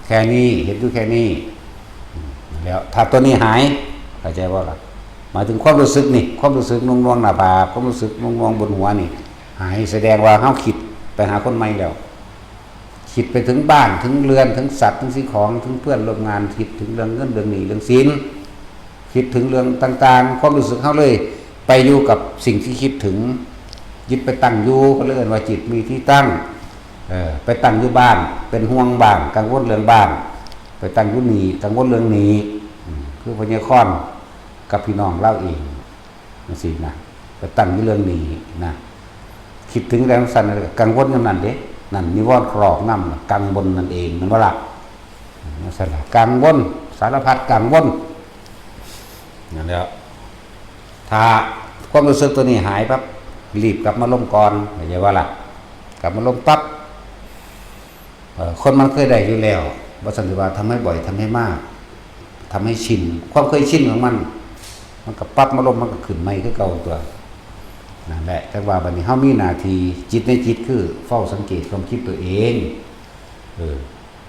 แค่นี้ เห็นอยู่แค่นี้ แล้วถ้าตัวนี้หาย เข้าใจบ่ล่ะ หมายถึงความรู้สึกนี่ ความรู้สึกนวงๆหน้าผาก ความรู้สึกนวงๆบนหัวนี่ หาย แสดงว่าเฮาคิดไปหาคนใหม่แล้ว คิดไปถึงบ้าน ถึงเรือน ถึงสัตว์ ถึงสิ่งของ ถึงเพื่อนร่วมงาน คิดถึงเรื่องเงิน เรื่องหนี้ เรื่องสิน คิดถึงเรื่องต่างๆ ความรู้สึกเฮาเลยไปอยู่กับสิ่งที่คิดถึง จิตไปตั้งอยู่ ก็เลยเอิ้นว่าจิตมีที่ตั้ง เออ ไปตั้งอยู่บ้าน เป็นห่วงบ้าน กังวลเรื่องบ้าน ไปตั้งอยู่หนี้ กังวลเรื่องหนี้ อืม คือพญาคอนกับพี่น้องลาวเอง จั่งซี้นะ ไปตั้งอยู่เรื่องหนี้นะ คิดถึงเรื่องซั่น กังวลนำนั่นเด้ นั่นนิวรณ์ครอบงำน่ะ กังวลนั่นเอง แม่นบ่ล่ะ นั่นซั่นล่ะ กังวล สารพัดกังวล นั่นแหละ ถ้าความรู้สึกตัวนี้หายปั๊บ รีบกลับมาลมก่อน เข้าใจบ่ล่ะ กลับมาลมปั๊บ เอ่อ คนมันเคยได้อยู่แล้ว บ่ซั้นสิว่าทำให้บ่อย ทำให้มาก ทำให้ชิน ความเคยชินของมัน มันก็ปรับมาลม มันก็ขึ้นใหม่คือเก่าตัว นั่นแหละ แต่ว่าบัดนี้เฮามีหน้าที่ จิตในจิตคือเฝ้าสังเกตความคิดตัวเอง เออ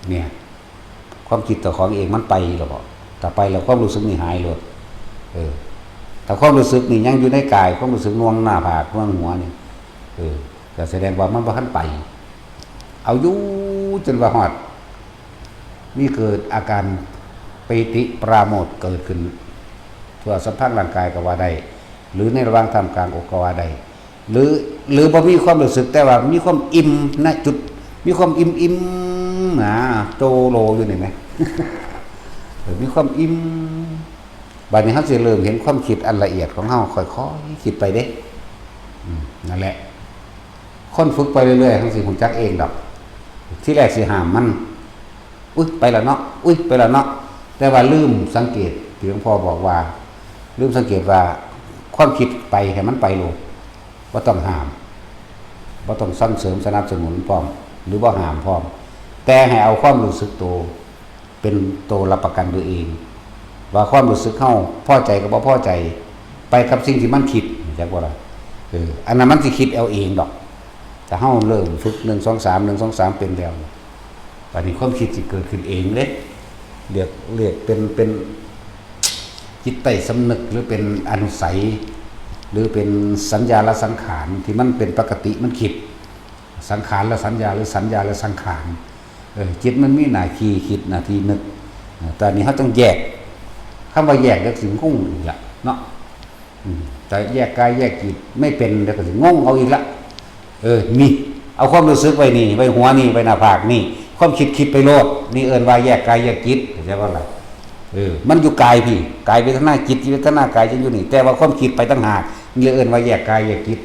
เนี่ย ความคิดเจ้าของเองมันไปแล้วบ่ ถ้าไปแล้วความรู้สึกนี่หายโลด เออ ถ้าความรู้สึกนี่ยังอยู่ในกาย ความรู้สึกหน่วงหน้าผาก หน่วงหัวนี่ เออ ก็แสดงว่ามันบ่ทันไป เอาอยู่จนว่าฮอด มีเกิดอาการปีติปราโมทย์เกิดขึ้น ทั่วสัมผัสร่างกายก็ว่าได้ หรือในระหว่างท่ามกลางอกก็ว่าได้ หรือ หรือบ่มีความรู้สึก แต่ว่ามีความอิ่ม ณ จุด มีความอิ่มๆ นะ โจโลอยู่นี่ไหม เออ มีความอิ่ม บัดนี้เราสิเริ่มเห็นความคิดอันละเอียดของเรา ค่อยๆ คิดไปเด้ อืม นั่นแหละ คนฝึกไปเรื่อยๆ เราสิรู้จักเองดอก ทีแรกสิห้ามมัน อุ๊ย ไปแล้วเนาะ อุ๊ย ไปแล้วเนาะ แต่ว่าลืมสังเกต ที่หลวงพ่อบอกว่า ลืมสังเกตว่า ความคิดไปให้มันไปโลด บ่ต้องห้าม บ่ต้องส่งเสริมสนับสนุนพร้อม หรือบ่ห้ามพร้อม แต่ให้เอาความรู้สึกโต เป็นโตรับประกันตัวเอง ว่าความรู้สึกเฮาพอใจกับบ่พอใจ ไปกับสิ่งที่มันคิด จักบ่ล่ะ เออ อันนั้นมันสิคิดเอาเองดอก แต่เฮาเริ่มฝึก หนึ่ง สอง สาม หนึ่ง สอง สาม เป็นแล้ว บัดนี้ความคิดสิเกิดขึ้นเองเด้ เรียก เรียกเป็น เป็นจิตใต้สำนึก หรือเป็นอนุสัย หรือเป็นสัญญาและสังขารที่มันเป็นปกติมันคิด สังขารและสัญญา หรือสัญญาและสังขาร เออ จิตมันมีหน้าที่คิด หน้าที่นึก เออ แต่อันนี้เราต้องแยก คำว่าแยกแล้วสิงงอีกละเนาะ อืม แต่แยกกายแยกจิตไม่เป็นแล้วก็สิงงเอาอีกละ เออ นี่ เอาความรู้สึกไว้นี่ ไว้หัวนี่ ไว้หน้าผากนี่ ความคิดคิดไปโลด นี่เอิ้นว่าแยกกายแยกจิต เข้าใจบ่ล่ะ เออ มันอยู่กายพี้ กายเวทนา จิตเวทนา กายจั่งอยู่นี่ แต่ว่าความคิดไปต่างหาก นี่เลยเอิ้นว่าแยกกายแยกจิต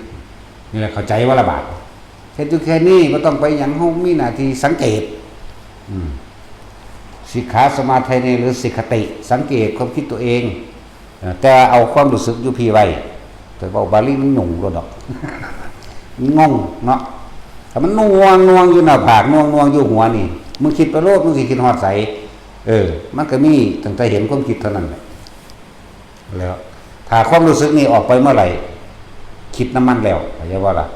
นี่แหละ เข้าใจบ่ล่ะบาด เฮ็ดอยู่แค่นี้ บ่ต้องไปหยัง เฮามีหน้าที่สังเกต อืม สิกขาสมาธินี่ หรือสิกขติ สังเกตความคิดตัวเอง เอ่อ แต่เอาความรู้สึกอยู่พี้ไว้ แต่เว้าบาลีมันหยุ่งโลดดอก งงเนาะ ถ้ามันหน่วงหน่วงอยู่หน้าผาก หน่วงหน่วงอยู่หัวนี่ มึงคิดไปโลด มึงสิคิดฮอดไส เออ มันก็มีตั้งแต่เห็นความคิดเท่านั้นแหละ แล้ว ถ้าความรู้สึกนี่ออกไปเมื่อไหร่ คิดนำมันแล้ว เข้าใจบ่ล่ะ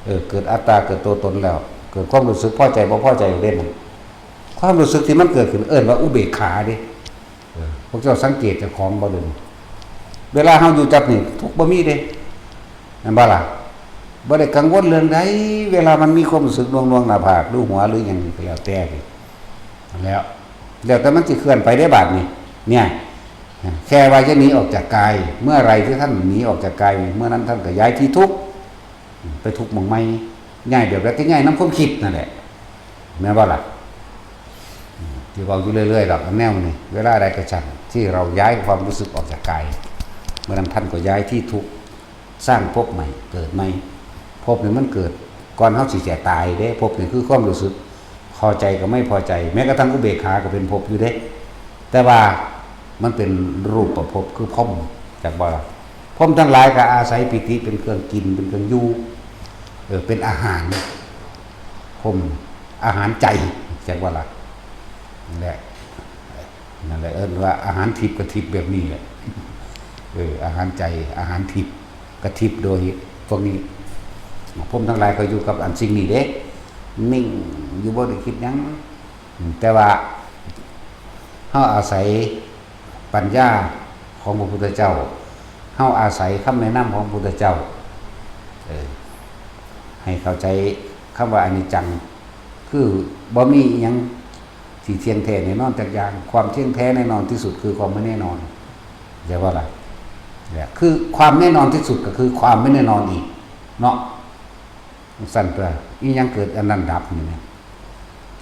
เออ เกิดอัตตา เกิดตัวตนแล้ว เกิดความรู้สึกพอใจบ่พอใจเด่น ความรู้สึกที่มันเกิดขึ้นเอิ้นว่าอุเบกขาเด้ เออ พวกเจ้าสังเกตเจ้าของบ่เด่น เวลาเฮาอยู่จับนี่ ทุกข์บ่มีเด้ แม่นบ่ล่ะ บ่ได้กังวลเรื่องใด เวลามันมีความรู้สึกหน่วงๆ หน้าผาก หรือหัว หรือหยังก็แล้วแต่นี่ แล้ว แล้วแต่มันสิเคลื่อนไปได้บาดนี่ เนี่ย แค่ว่าจะหนีออกจากกาย เมื่อไรที่ท่านหนีออกจากกาย เมื่อนั้นท่านก็ย้ายที่ทุกข์ ไปทุกข์หม่องใหม่ ย้ายแบบใดก็ย้ายนำความคิดนั่นแหละ แม่นบ่ล่ะ ที่เว้าอยู่เรื่อยๆ ดอก อันแนวนี้ เวลาใดก็ช่าง ที่เราย้ายความรู้สึกออกจากกาย เมื่อนั้นท่านก็ย้ายที่ทุกข์ สร้างภพใหม่ เกิดใหม่ ภพนี่มันเกิดก่อนเฮาสิจะตายเด้ ภพนี่คือความรู้สึก พอใจกับไม่พอใจ แม้กระทั่งอุเบกขาก็เป็นภพอยู่เด้ แต่ว่ามันเป็นรูปประภพ คือพรหม จักบ่ล่ะ พรหมทั้งหลายก็อาศัยปีติเป็นเครื่องกิน เป็นเครื่องอยู่ เออ เป็นอาหาร พรหม อาหารใจ จักบ่ล่ะ นั่นแหละ นั่นแหละ เอิ้นว่าอาหารทิพย์ก็ทิพย์แบบนี้แหละ เออ อาหารใจ อาหารทิพย์ก็ทิพย์โดยพวกนี้ พรหมทั้งหลายก็อยู่กับอันสิ่งนี้เด้ นิ่ง อยู่บ่ได้คิดหยัง อืม แต่ว่าเฮาอาศัยปัญญาของพระพุทธเจ้า เฮาอาศัยคำแนะนำของพระพุทธเจ้า เออ ให้เข้าใจคำว่าอนิจจัง คือบ่มีอิหยังที่เที่ยงแท้แน่นอนจักอย่าง ความเที่ยงแท้แน่นอนที่สุดคือความไม่แน่นอน เข้าใจบ่ล่ะ เนี่ย คือความแน่นอนที่สุดก็คือความไม่แน่นอนอีก เนาะ จั่งซั้นตัว อิหยังเกิดอันนั้นดับนี่นะ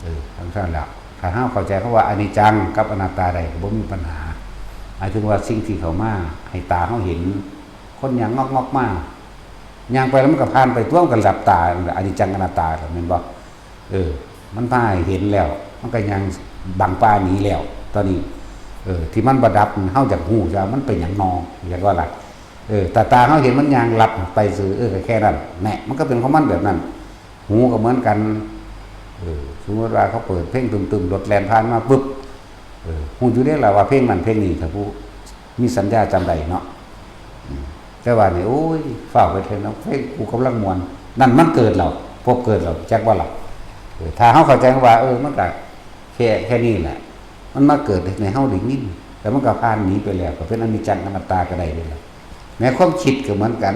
เออ จั่งซั้นแหละ ถ้าเฮาเข้าใจคำว่าอนิจจังกับอนัตตาได้ก็บ่มีปัญหา หมายถึงว่าสิ่งที่เข้ามาให้ตาเฮาเห็น คนย่างงอกๆ มา ย่างไปแล้วมันก็ผ่านไปตั๊ว มันก็หลับตา อนิจจังอนัตตา แม่นบ่ เออ มันพาให้เห็นแล้ว มันก็ย่างบังป่าหนีแล้ว ตอนนี้ เออ ที่มันบ่ดับ เฮาอยากฮู้ว่ามันเป็นหยังนอ อยากว่าล่ะ เออ แต่ตาเฮาเห็นมันย่างลับไปซื่อ เออ ก็แค่นั้นแหละ มันก็เป็นของมันแบบนั้น หูก็เหมือนกัน เออ สมมติว่าเขาเปิดเพลงตึมๆ รถแล่นผ่านมาปุ๊บ เออ ฮู้อยู่เด้ล่ะว่าเพลงนั้นเพลงนี้ ถ้าผู้มีสัญญาจำได้เนาะ อืม แต่ว่านี่ โอ้ย ฟ้าวไปเถอะเนาะ เพลงกูกำลังม่วน นั่นมันเกิดแล้ว ภพเกิดแล้ว จักบ่ล่ะ เออ ถ้าเฮาเข้าใจว่า เออ มันก็แค่ แค่นี้แหละ มันมาเกิดให้เฮาได้ยิน แต่มันก็ผ่านหนีไปแล้ว ก็เป็นอนิจจังอนัตตาก็ได้เด้ล่ะ แม้ความคิดก็เหมือนกัน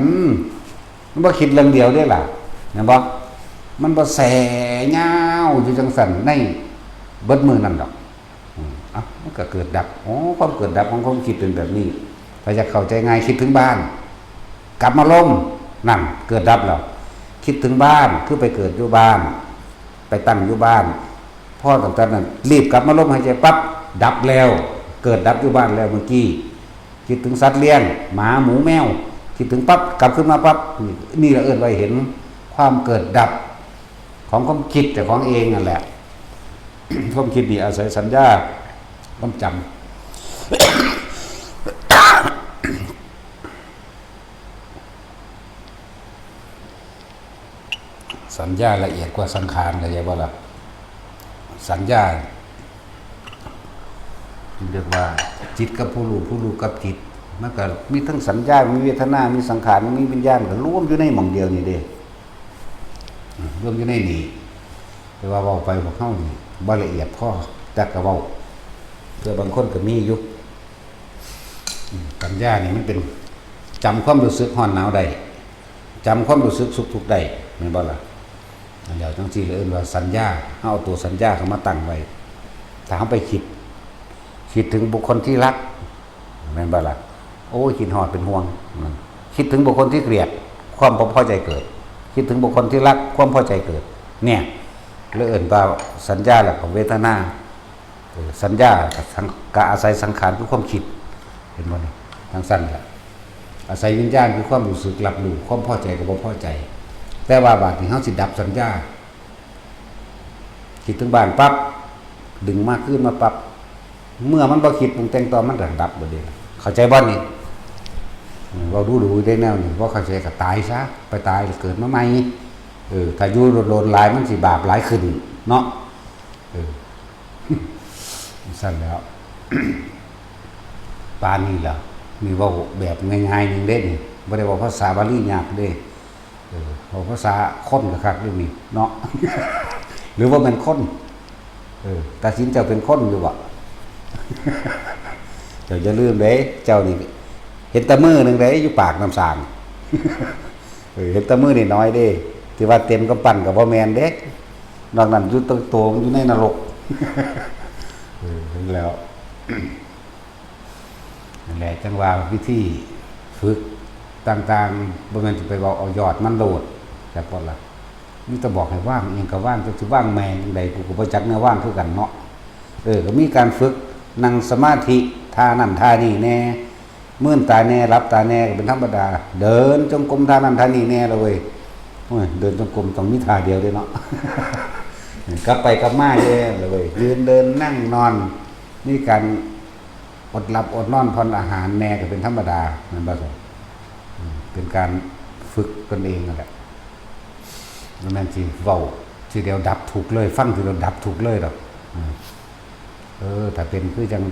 มันบ่คิดเรื่องเดียวเด้ล่ะ แม่นบ่ มันบ่แส่ยาวอยู่จังซั่นในเบิดมื้อนั่นดอก อืม เอ้า มันก็เกิดดับ อ๋อ ความเกิดดับของความคิดเป็นแบบนี้ ถ้าอยากเข้าใจง่าย คิดถึงบ้าน กลับมาลม นั่น เกิดดับแล้ว คิดถึงบ้าน คือไปเกิดอยู่บ้าน ไปตั้งอยู่บ้าน พอตั้งแต่นั้น รีบกลับมาลมหายใจปั๊บ ดับแล้ว เกิดดับอยู่บ้านแล้วเมื่อกี้ คิดถึงสัตว์เลี้ยง หมา หมู แมว คิดถึงปั๊บ กลับขึ้นมาปั๊บ นี่ นี่เราเอิ้นว่าเห็นความเกิดดับของความคิดแต่ของเองนั่นแหละ ความคิดนี่อาศัยสัญญา ความจำ สัญญาละเอียดกว่าสังขาร เข้าใจบ่ล่ะ สัญญา เรียกว่าจิตกับผู้รู้ ผู้รู้กับจิต มันก็มีทั้งสัญญา มีเวทนา มีสังขาร มีวิญญาณ ก็รวมอยู่ในหม่องเดียวนี่เด้ อืม รวมอยู่ในนี่ แต่ว่าเว้าไปพวกเฮานี่บ่ละเอียดพอ แต่ก็เว้า เพื่อบางคนก็มีอยู่ อืม สัญญานี่มันเป็น จำความรู้สึกร้อนหนาวได้ จำความรู้สึกสุขทุกข์ได้ แม่นบ่ล่ะ นั่นแหละ จังซี่เลยเอิ้นว่าสัญญา เฮาเอาตัวสัญญาเข้ามาตั้งไว้ ถ้าเฮาไปคิด คิดถึงบุคคลที่รัก แม่นบ่ล่ะ โอ้ย คิดฮอดเป็นห่วง นั่น คิดถึงบุคคลที่เกลียด ความบ่พอใจเกิด คิดถึงบุคคลที่รัก ความพอใจเกิด เนี่ย เลยเอิ้นว่าสัญญาแล้วก็เวทนา เออ สัญญากับสัง ก็อาศัยสังขารคือความคิด เห็นบ่นี่ จังซั่นล่ะ อาศัยวิญญาณคือความรู้สึกรับรู้ ความพอใจกับบ่พอใจ แต่ว่าบาดนี้เฮาสิดับสัญญา คิดถึงบ้านปั๊บ ดึงมาคืนมาปั๊บ เมื่อมันบ่คิดปรุงแต่งต่อ มันก็ดับเบิดเด้ เข้าใจบ่นี่ อืม เว้าดูๆ ได้แนวนี้ บ่เข้าใจก็ตายซะ ไปตายแล้วเกิดมาใหม่ เออ ถ้าอยู่โดนๆ หลาย มันสิบาปหลายขึ้นเนาะ เออ ซั่นแล้ว ปานนี้ล่ะ นี่เว้าแบบง่ายๆ หนึ่งเด้นี่ บ่ได้เว้าภาษาบาลียากเด้ เออ เว้าภาษาคนก็คักเด้นี่เนาะ หรือว่าแม่นคน เออ ตาสินเจ้าเป็นคนอยู่บ่ เจ้าอย่าลืมเด้ เจ้านี่เห็นแต่มือหนึ่งเด้ อยู่ปากน้ำสาง เออ เห็นแต่มือนี่น้อยเด้ ที่ว่าเต็มกำปั้นก็บ่แม่นเด้ นอกนั้นอยู่ตัวโตมันอยู่ในนรก เออ นั่นแล้ว นั่นแหละ จังว่าวิธีฝึกต่างๆ บ่แม่นสิไปเว้าเอายอดมันโลด จักบ่ล่ะ มีแต่บอกให้วางอิหยังก็วาง จักสิวางแม่งจั่งใด กูก็บ่จักแนววางคือกันเนาะ เออ ก็มีการฝึกนั่งสมาธิ ท่านั่นท่านี่แน่ มื่นตาแน่ หลับตาแน่ ก็เป็นธรรมดา เดินจงกรมท่านั่นท่านี่แน่ละเว้ย โอ้ย เดินจงกรมต้องมีท่าเดียวเด้เนาะ กลับไปกลับมาแน่ละเว้ย ยืนเดินนั่งนอน มีการอดหลับอดนอนผ่อนอาหารแน่ก็เป็นธรรมดา แม่นบ่ครับ อืม เป็นการฝึกตนเองนั่นแหละ บ่แม่นสิเว้าทีเดียวดับทุกข์เลย ฟังทีเดียวดับทุกข์เลยดอก อืม เออ ถ้าเป็นคือจัง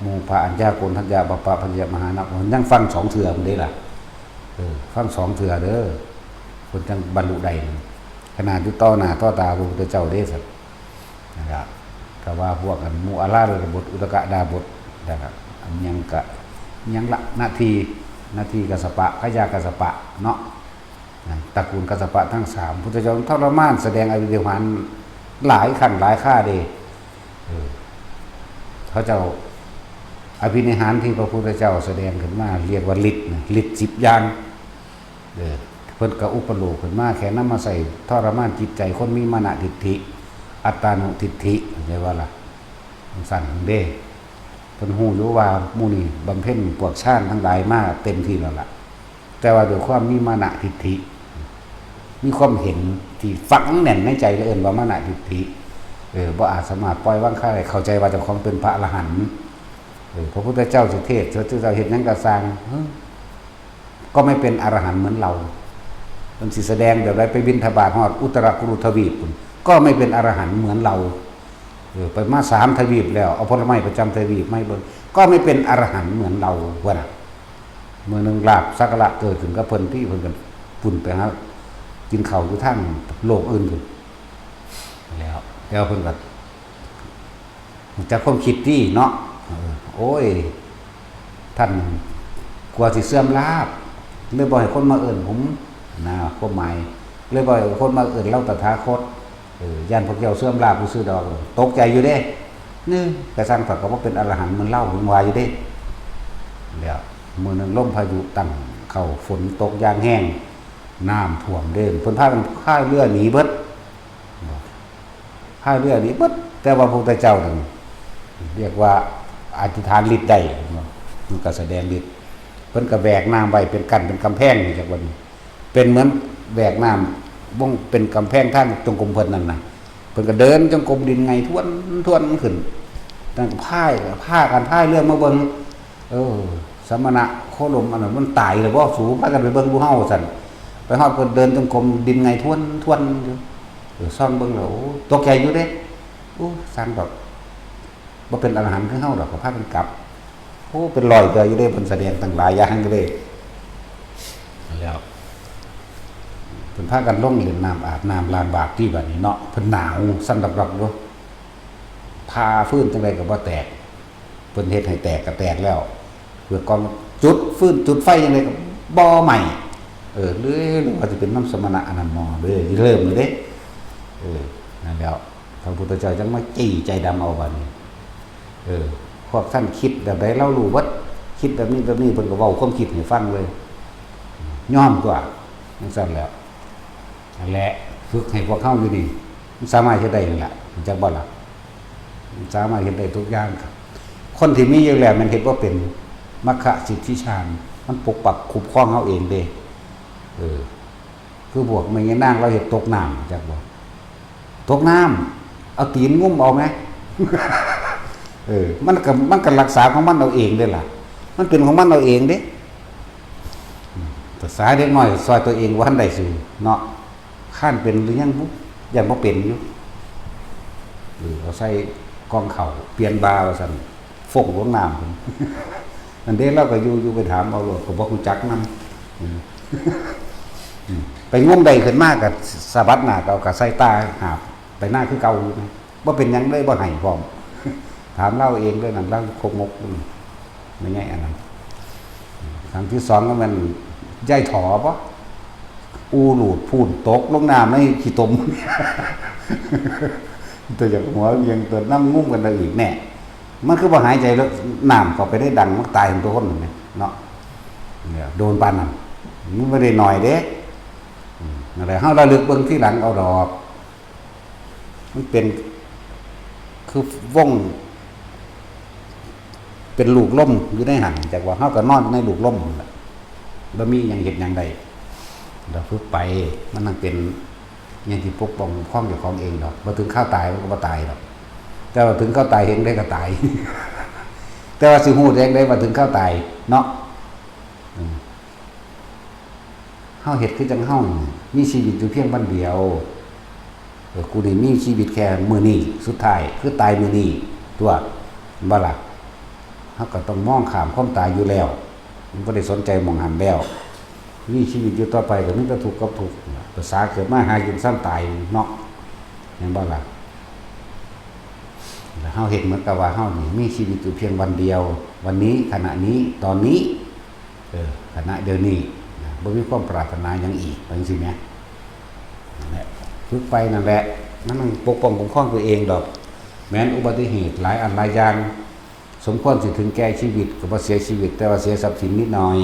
หมู่พระอัญญาโกณฑัญญา บัปปะพัญญมหานะ ยังฟังสองเทื่อมันเด้ล่ะ เออ ฟังสองเทื่อเด้อ เพิ่นจังบรรลุได้ ขนาดอยู่ต่อหน้าต่อตาพระพุทธเจ้าเด้ซั่น นะครับ ก็ว่าพวกอันหมู่อาราธบท อุทกดาบท นะครับ อันยังกะ ยังละ นาที นาทีกัสสปะ พญากัสสปะเนาะ นะ ตระกูลกัสสปะทั้งสาม พุทธเจ้าทรมานแสดงอภินิหารหลายครั้งหลายคราเด้ เออ เขาเจ้าอภินิหารที่พระพุทธเจ้าแสดงขึ้นมา เรียกว่าฤทธิ์นะ ฤทธิ์สิบอย่าง เออ เพิ่นก็อุปโลกขึ้นมา แค่นำมาใส่ทรมานจิตใจคนมีมานะทิฏฐิ อัตตานุทิฏฐิ เข้าใจบ่ล่ะ จังซั่นเด้ เพิ่นฮู้อยู่ว่าหมู่นี้บำเพ็ญพวกฌานทั้งหลายมาเต็มที่แล้วล่ะ แต่ว่าด้วยความมีมานะทิฏฐิ มีความเห็นที่ฝังแน่นในใจ เอิ้นว่ามานะทิฏฐิ เออ บ่อาจสามารถปล่อยวางคลายได้ เข้าใจว่าเจ้าของเป็นพระอรหันต์ เออ พระพุทธเจ้าสิเทศน์ พระพุทธเจ้าเฮ็ดหยังก็ซ่าง เออ ก็ไม่เป็นอรหันต์เหมือนเรา เพิ่นสิแสดงแบบใด ไปบิณฑบาตฮอดอุตรกุรุทวีปพุ้น ก็ไม่เป็นอรหันต์เหมือนเรา เออ ไปมาสามทวีปแล้ว เอาผลไม้ประจำทวีปมาให้เบิ่ง ก็ไม่เป็นอรหันต์เหมือนเรา ว่าน่ะ มื้อหนึ่งลาภสักการะเกิดขึ้นกับเพิ่น ที่เพิ่นก็ปุ้นไปหากินข้าวอยู่ทางโลกอื่นพุ้น แล้ว แล้วเพิ่นก็ รู้จักความคิดติเนาะ เออ โอ้ย ท่าน กลัวสิเสื่อมลาภ เลยบ่ให้คนมาเอิ้นผม นะ ความหมาย เลยบ่ให้คนมาเอิ้นลาวตถาคต เออ ย่านพวกเจ้าเสื่อมลาภซื่อๆดอก ตกใจอยู่เด้ นี่ กระซังเถาะ ก็บ่เป็นอรหันต์เหมือนลาว ผมว่าอยู่เด้ แล้วมื้อหนึ่งลมพายุตั้งเข้า ฝนตกอย่างแฮง น้ำท่วมเด้ เพิ่นพากันพายเรือหนีเบิด พายเรือหนีเบิด แต่ว่าพระพุทธเจ้านั่น เรียกว่าอธิษฐานฤทธิ์ได้ มันก็แสดงฤทธิ์ เพิ่นก็แหวกน้ำไว้เป็นกั้นเป็นกำแพง จักว่านี่ เป็นเหมือนแหวกน้ำ วงเป็นกำแพงทางจงกรมเพิ่นนั่นน่ะ เพิ่นก็เดินจงกรมดินไงท้วนท้วนขึ้น นั่นก็พาย พากันพายเรือมาเบิ่ง เออ สมณะโคดมอันนั้นมันตายแล้วบ่ สู พากันไปเบิ่งดูเฮา ซั่น ไปฮอดเพิ่นเดินจงกรมดินไงท้วนท้วนอยู่ เออ ซ่องเบิ่งแล้ว โอ้ ตกใจอยู่เด้ โอ้ สร้างดอก บ่เป็นอรหันต์คือเฮาดอก ก็พากันกลับ โอ้ เป็นร้อยเทื่ออยู่เด้ เพิ่นแสดงตั้งหลายอย่างอยู่เด้ แล้ว เพิ่นพากันลงเล่นน้ำ อาบน้ำล้างบาปที่บัดนี้เนาะ เพิ่นหนาวสั่นดอกๆอยู่ ผ่าฟืนจั่งใดก็บ่แตก เพิ่นเฮ็ดให้แตกก็แตกแล้ว เพื่อกองจุดฟืนจุดไฟจั่งใดก็บ่ไหม้ เออ หรือ หรือว่าสิเป็นนำสมณะอันนั้นหมอ เด้อ เริ่มเลยเด้ เออ นั่นแล้ว พระพุทธเจ้าจั่งมาจี้ใจดำเอาบัดนี้ เออ พวกท่านคิดแบบใดลาวรู้เบิด คิดแบบนี้แบบนี้ เพิ่นก็เว้าความคิดให้ฟังเลย ยอมตั๊ว จั่งซั่นแหล้ว นั่นแหละ ฝึกให้พวกเฮาอยู่นี่ มันสามารถเฮ็ดได้นั่นล่ะ รู้จักบ่ล่ะ มันสามารถเฮ็ดได้ทุกอย่างครับ คนที่มีอยู่แล้วมันเฮ็ดบ่เป็น มัคคะสิทธิฌาน มันปกปักคุ้มครองเฮาเองเด้ เออ คือพวกแม่ยายนางลาวเฮ็ดตกน้ำ จักบ่ ตกน้ำ เอาตีนงุ้มเอาไหม เออ มันก็ มันก็รักษาของมันเอาเองเด้ล่ะ มันเป็นของมันเอาเองเด้ อืม ภาษาเด็กน้อยซ่อยตัวเองบ่ทันได้ซื่อเนาะ คันเป็นหรือยังบุ ย่านบ่เป็นอยู่ เออ เอาใส่กล่องข้าว เปลี่ยนบ่าว่าซั่น ฟงลงน้ำพุ้น นั่นเด้ ลาวก็อยู่ อยู่ไปถามเอาโลด ก็บ่รู้จักนำ อืม อืม ไปงมได้ขึ้นมาก็สะบัดหน้าก็เอาก็ใส่ตาหาบไปหน้าคือเก่าอยู่นะ บ่เป็นหยังเลย บ่ให้พร้อม ถามลาวเองเด้อนั่น ลาวโคกมก อืม แม่ใหญ่อันนั้น ครั้งที่สองก็แม่นยายถอบ่ อูรูดพูนตกลงน้ำในขี้ตม ตัวอยากหัวเวียงตัวนำงุ้มกันได้อีกแน่ มันคือบ่หายใจแล้ว น้ำเข้าไปในดัง มันตายทั้งตัวคนนั่นแหละเนาะ เนี่ย โดนปานนั้น มันบ่ได้น้อยเด้ อืม นั่นแหละ เฮาระลึกเบิ่งทีหลังเอาดอก มันเป็น คือวง เป็นลูกลมอยู่ในหั่น จักว่าเฮาก็นอนในลูกลมนั่นแหละ บ่มีหยังเฮ็ดหยังได้ เราฝึกไป มันนั่งเป็นหยังที่ปกป้องคุ้มครองเจ้าของเองดอก บ่ถึงคราวตายมันก็บ่ตายดอก แต่ว่าถึงคราวตายเฮ็ดจั่งใดก็ตาย แต่ว่าสิฮู้จั่งใดว่าถึงคราวตายเนาะ อืม เฮาเฮ็ดคือจั่งเฮานี่ มีชีวิตอยู่เพียงวันเดียว เออ กูนี่มีชีวิตแค่มื้อนี้ สุดท้ายคือตายมื้อนี้ตั๊ว แม่นบ่ล่ะ เฮาก็ต้องมองข้ามความตายอยู่แล้ว มันบ่ได้สนใจหม่องหั้นแล้ว มีชีวิตอยู่ต่อไปก็มีแต่ทุกข์กับทุกข์ ภาษาเกิดมาหากินซ่ำตายเนาะ แม่นบ่ล่ะ แล้วเฮาเฮ็ดเหมือนกับว่าเฮานี่มีชีวิตอยู่เพียงวันเดียว วันนี้ ขณะนี้ ตอนนี้ เออ ขณะเดี๋ยวนี้นะ บ่มีความปรารถนาหยังอีก ว่าจั่งซี้แหม นั่นแหละ ฝึกไปนั่นแหละ มันต้องปกป้องคุ้มครองตัวเองดอก แม้นอุบัติเหตุหลายอันหลายอย่าง สมควรสิถึงแก่ชีวิตก็บ่เสียชีวิต แต่ว่าเสียทรัพย์สินนิดหน่อย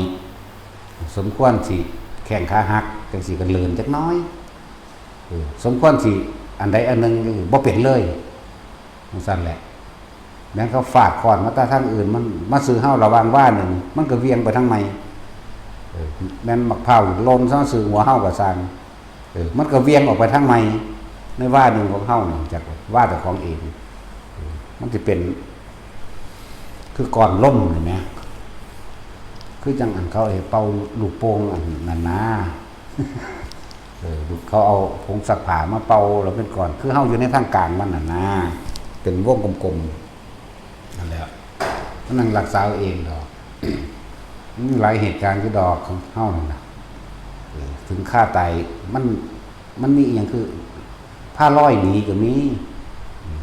สมควรสิแข้งขาหัก จั่งซี้ก็เลินจักหน่อย เออ สมควรสิอันใดอันหนึ่ง เออ บ่เป็นเลย จั่งซั้นแหละ แม้นเขาฟาดค้อนมาแต่ทางอื่น มันมาถืกเฮาระหว่างวาหนึ่ง มันก็เหวี่ยงไปทางใหม่ เออ แม้นหมากพร้าวหล่นมาถืกหัวเฮาก็ซ่าง เออ มันก็เหวี่ยงออกไปทางใหม่ ในวาหนึ่งของเฮานี่ จักวาเจ้าของเอง เออ มันสิเป็น คือก้อนลมนี่แหม คือจั่งอันเขาเอาเป่าลูกโป่งอันนั้นนะ เออ เขาเอาผงซักผ้ามาเป่าแล้วเป็นก้อน คือเฮาอยู่ในทางกลางมันน่ะนะ เป็นวงกลมๆ นั่นแหละ มันนั่งรักษาเอาเองดอก มันมีหลายเหตุการณ์อยู่ดอกของเฮานั่นน่ะ เออ ถึงคราวตาย มัน มันมีอีหยังคือ พาลอยหนีก็มี อืม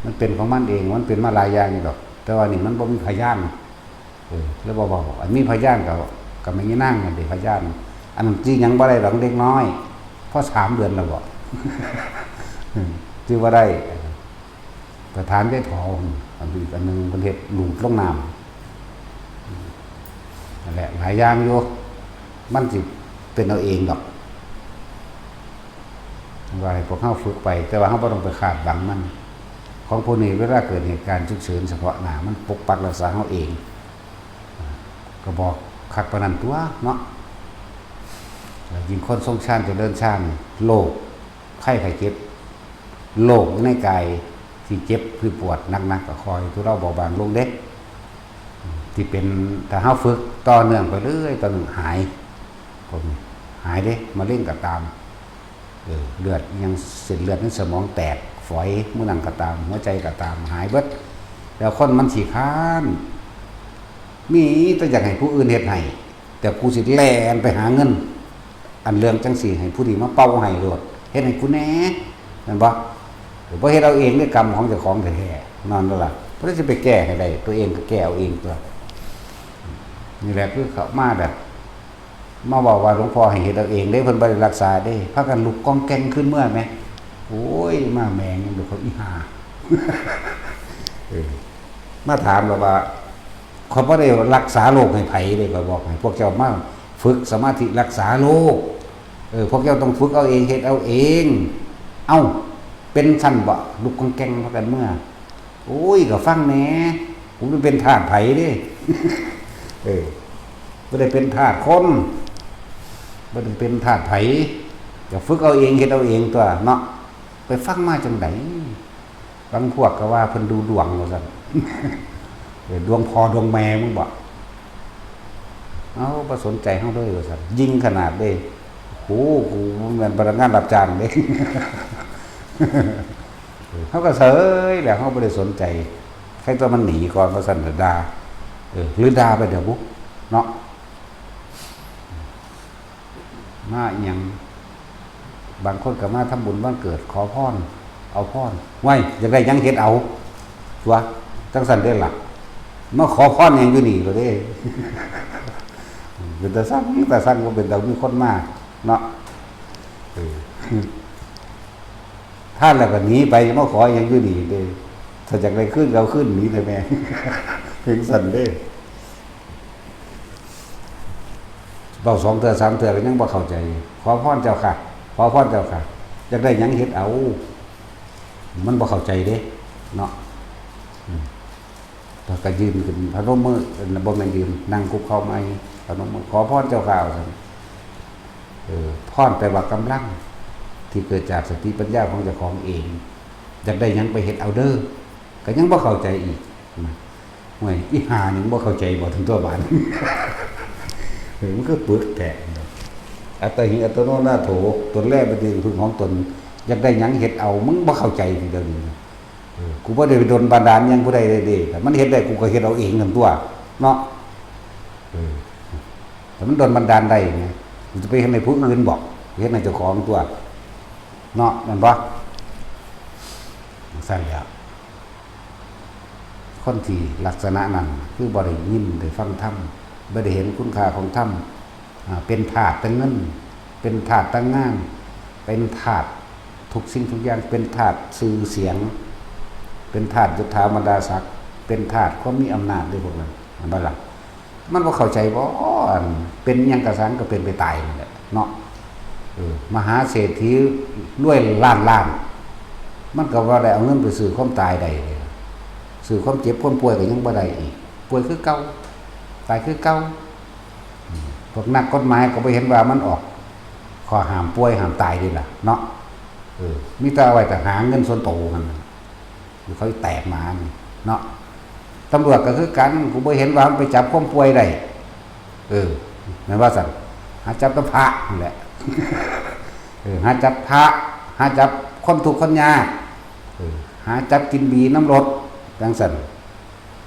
มันเป็นของมันเอง มันเป็นมาหลายอย่างอยู่ดอก แต่ว่านี่มันบ่มีพยาน เอ แล้วบ่เว้า อันมีพยานก็ ก็แม่นย่านางนั่นเด้พยาน อันนั้นจื้อหยังบ่ได้ดอกเด็กน้อย พอสามเดือนแล้วบ่ จื้อบ่ได้ ไปถามยายทอง อันนี้อีกอันหนึ่งเพิ่นเฮ็ดลูดลงน้ำ นั่นแหละ หลายอย่างอยู่ มันสิเป็นเอาเองดอก ว่าให้พวกเฮาฝึกไป แต่ว่าเฮาบ่ต้องไปคาดหวังมัน ของพวกนี้เวลาเกิดเหตุการณ์ฉุกเฉินเฉพาะหน้า มันปกปักรักษาเฮาเอง ก็บอกคักปานนั้นตัวเนาะ ยิ่งคนทรงฌานเจริญฌาน โรคไข้ไข้เจ็บ โรคในกายที่เจ็บที่ปวดหนักๆ ก็ค่อยทุเลาเบาบางลงเด้ ที่เป็น ถ้าเฮาฝึกต่อเนื่องไปเรื่อย ต่อเนื่องหาย พวกนี้หายเด้ มะเร็งก็ตาม เออ เลือดอิหยัง เส้นเลือดในสมองแตกฝอย มื้อนั้นก็ตาม หัวใจก็ตาม หายเบิด แล้วคนมันขี้คร้าน มีแต่อยากให้ผู้อื่นเฮ็ดให้ แต่กูสิแล่นไปหาเงิน อันเรื่องจังซี่ให้ผู้นี้มาเป่าให้โลด เฮ็ดให้กูแหน่ แม่นบ่ บ่เฮ็ดเอาเองเด้ กรรมของเจ้าของแท้ๆ นั่นล่ะ เพิ่นสิไปแก้ให้ได้ ตัวเองก็แก้เอาเองตัว นี่แหละคือเขามาแบบ มาเว้าว่าหลวงพ่อให้เฮ็ดเอาเองเด้ เพิ่นบ่ได้รักษาเด้ พากันลุกก้องแก้งขึ้นเมือแหม โอ้ย มาแหมงอยู่เขาอีห่า เออ มาถามแล้วว่า ข้อยบ่ได้รักษาโรคให้ไผเด้ ข้อยบอกให้พวกเจ้ามาฝึกสมาธิรักษาโรค เออ พวกเจ้าต้องฝึกเอาเอง เฮ็ดเอาเอง เอ้า เป็นซั่นบ่ ลุกก้องแก้งพากันเมือ โอ้ย ก็ฟังแหน่ กูบ่เป็นทาสไผเด้ เออ บ่ได้เป็นทาสคน บ่ได้เป็นทาสไผ ก็ฝึกเอาเอง เฮ็ดเอาเองตัวเนาะ ไปฟังมาจั่งใด บางพวกก็ว่าเพิ่นดูดวงว่าซั่น เออ ดวงพ่อดวงแม่มึงบ่ เอ้า บ่สนใจเฮาเลยว่าซั่น ยิ่งขนาดเด้ โห กูแม่นพนักงานรับจ้างเด้ เออ เฮาก็เฉยแหละ เฮาบ่ได้สนใจ ใครตัวมันหนีก่อนว่าซั่น ด่า เออ หรือด่าไปเดี๋ยวบุ เนาะ มาอิหยัง บางคนก็มาทำบุญวันเกิด ขอพร เอาพร ไว้ อยากได้หยังเฮ็ดเอา ตัว จังซั่นเด้ล่ะ มาขอพรหยังอยู่นี่ก็เด้ เป็นตาสั่ง ตาสั่ง บ่เป็นตามีคนมา เนาะ เออ ท่านแล้วก็หนีไป มาขอหยังอยู่นี่เด้ ถ้าอยากได้คืนก็เอาคืนหนีเถอะแม่ จังซั่นเด้ เว้าสองเทื่อสามเทื่อก็ยังบ่เข้าใจ ขอพรเจ้าค่ะ ขอพรเจ้าค่ะ อยากได้หยังเฮ็ดเอา มันบ่เข้าใจเด้ เนาะ อืม แล้วก็ยื่นขึ้น พนมมือ เอ่อ บ่แม่นยื่น นั่งคุกเข่าใหม่ พนมมือ ขอพรเจ้าค่ะ ว่าซั่น เออ พรแปลว่ากำลัง ที่เกิดจากสติปัญญาของเจ้าของเอง อยากได้หยังไปเฮ็ดเอาเด้อ ก็ยังบ่เข้าใจอีกนะ ห่วย อีห่านี่มันบ่เข้าใจบ่ถึงตัวบาด เออ มันคือปึกแท้ อัตตาหิ อัตโนนาโถ ตนแลเป็นที่พึ่งของตน อยากได้หยังเฮ็ดเอา มึงบ่เข้าใจทีเดียวนี้นะ เออ กูบ่ได้ไปดลบันดาลหยังผู้ใดเลยเด้ แต่มันเฮ็ดได้กูก็เฮ็ดเอาเองนั่นตัว เนาะ เออ แต่มันดลบันดาลได้ไง กูจะไปเฮ็ดให้ผู้อื่นบอก เฮ็ดให้เจ้าของตัว เนาะ แม่นบ่ จั่งซั่นแหล้ว คนที่ลักษณะนั้น คือบ่ได้ยินได้ฟังธรรม บ่ได้เห็นคุณค่าของธรรม อ่า เป็นทาสแต่เงิน เป็นทาสแต่งาน เป็นทาสทุกสิ่งทุกอย่าง เป็นทาสชื่อเสียง เป็นทาสยศถาบรรดาศักดิ์ เป็นทาสความมีอำนาจเด้พวกนั้น เห็นบ่ล่ะ มันบ่เข้าใจบ่ อันเป็นหยังกะซังก็เป็นไปตายนั่นแหละเนาะ เออ มหาเศรษฐีรวยล้านล้าน มันก็บ่ได้เอาเงินไปซื้อความตายได้เลย ซื้อความเจ็บความป่วยก็ยังบ่ได้อีก ป่วยคือเก่า ตายคือเก่า อืม พวกนักกฎหมายก็บ่เห็นว่ามันออกข้อห้ามป่วยห้ามตายเด้ล่ะเนาะ เออ มีแต่เอาไว้แต่หาเงินส่วนโตมันน่ะ อยู่เขาแตกหมานี่เนาะ ตำรวจก็คือกัน กูบ่เห็นว่ามันไปจับความป่วยได้ เออ แม่นว่าซั่น หาจับแต่พระนั่นแหละ เออ หาจับพระ หาจับคนทุกข์คนยาก เออ หาจับกินบีน้ำรถ จั่งซั่น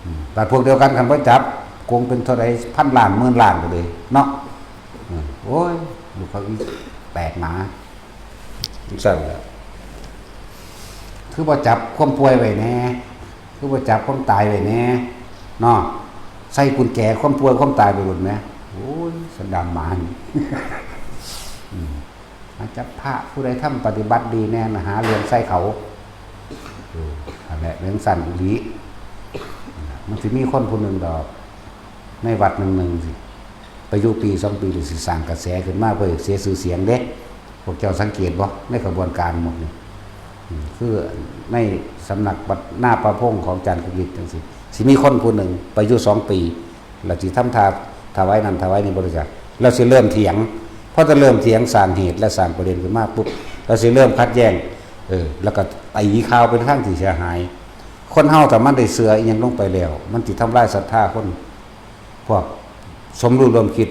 อืม บาดพวกเดียวกันคันบ่จับ โกงเป็นเท่าใด พันล้าน หมื่นล้านก็เลยเนาะ อืม โอ้ย ลูกเขาอีแตกหมา จั่งซั่นแหละ คือบ่จับความป่วยไว้แหน่ คือบ่จับความตายไว้แหน่ เนาะ ใส่กุญแจความป่วยความตายไปหมดไหม โอ้ย สันดานหมานี่ อืม อาจจะพระผู้ใดทำปฏิบัติดีแน่นะ หาเรื่องใส่เขา เออนั่นแหละเรื่องสั้นอีหลี มันสิมีคนผู้หนึ่งดอก ในวัดหนึ่งหนึ่งสิ ไปอยู่ปีสองปีหรือสิสร้างกระแสขึ้นมาเพื่อเสียชื่อเสียงเด้ พวกเจ้าสังเกตบ่ ในขบวนการหมดนี่ อืม คือในสำนักวัดหน้าประพงของอาจารย์กฤษจังสิ สิมีคนผู้หนึ่งไปอยู่สองปี แล้วสิทำท่าถวายนั่นถวายนี่บ่รู้จัก แล้วสิเริ่มเถียง พอจะเริ่มเถียงสร้างเหตุและสร้างประเด็นขึ้นมาปุ๊บ แล้วสิเริ่มขัดแย้ง เออ แล้วก็ตีข่าวเป็นทางที่เสียหาย คนเฮาถ้ามันได้เชื่ออีหยังลงไปแล้ว มันสิทำลายศรัทธาคน พวกสมรู้ร่วมคิด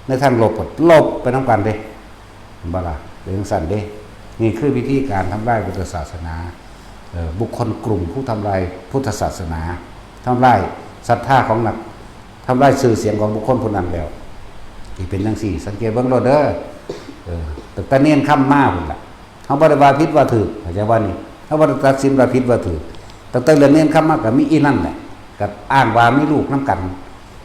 ในทางลบก็ลบไปนำกันเด้ เห็นบ่ล่ะ เป็นจังซั่นเด้ นี่คือวิธีการทำลายพุทธศาสนา เอ่อ บุคคลกลุ่มผู้ทำลายพุทธศาสนา ทำลายศรัทธาของนัก ทำลายชื่อเสียงของบุคคลผู้นั้นแล้ว ที่เป็นจังซี่ สังเกตเบิ่งโลดเด้อ เออ ตั้งแต่เณรคำมาพุ้นล่ะ เฮาบ่ได้ว่าผิดว่าถูก เข้าใจบ่นี่ เฮาบ่ได้ตัดสินว่าผิดว่าถูก ตั้งแต่เรื่องเณรคำมาก็มีอีนั่นแหละ ก็อ้างว่ามีลูกนำกัน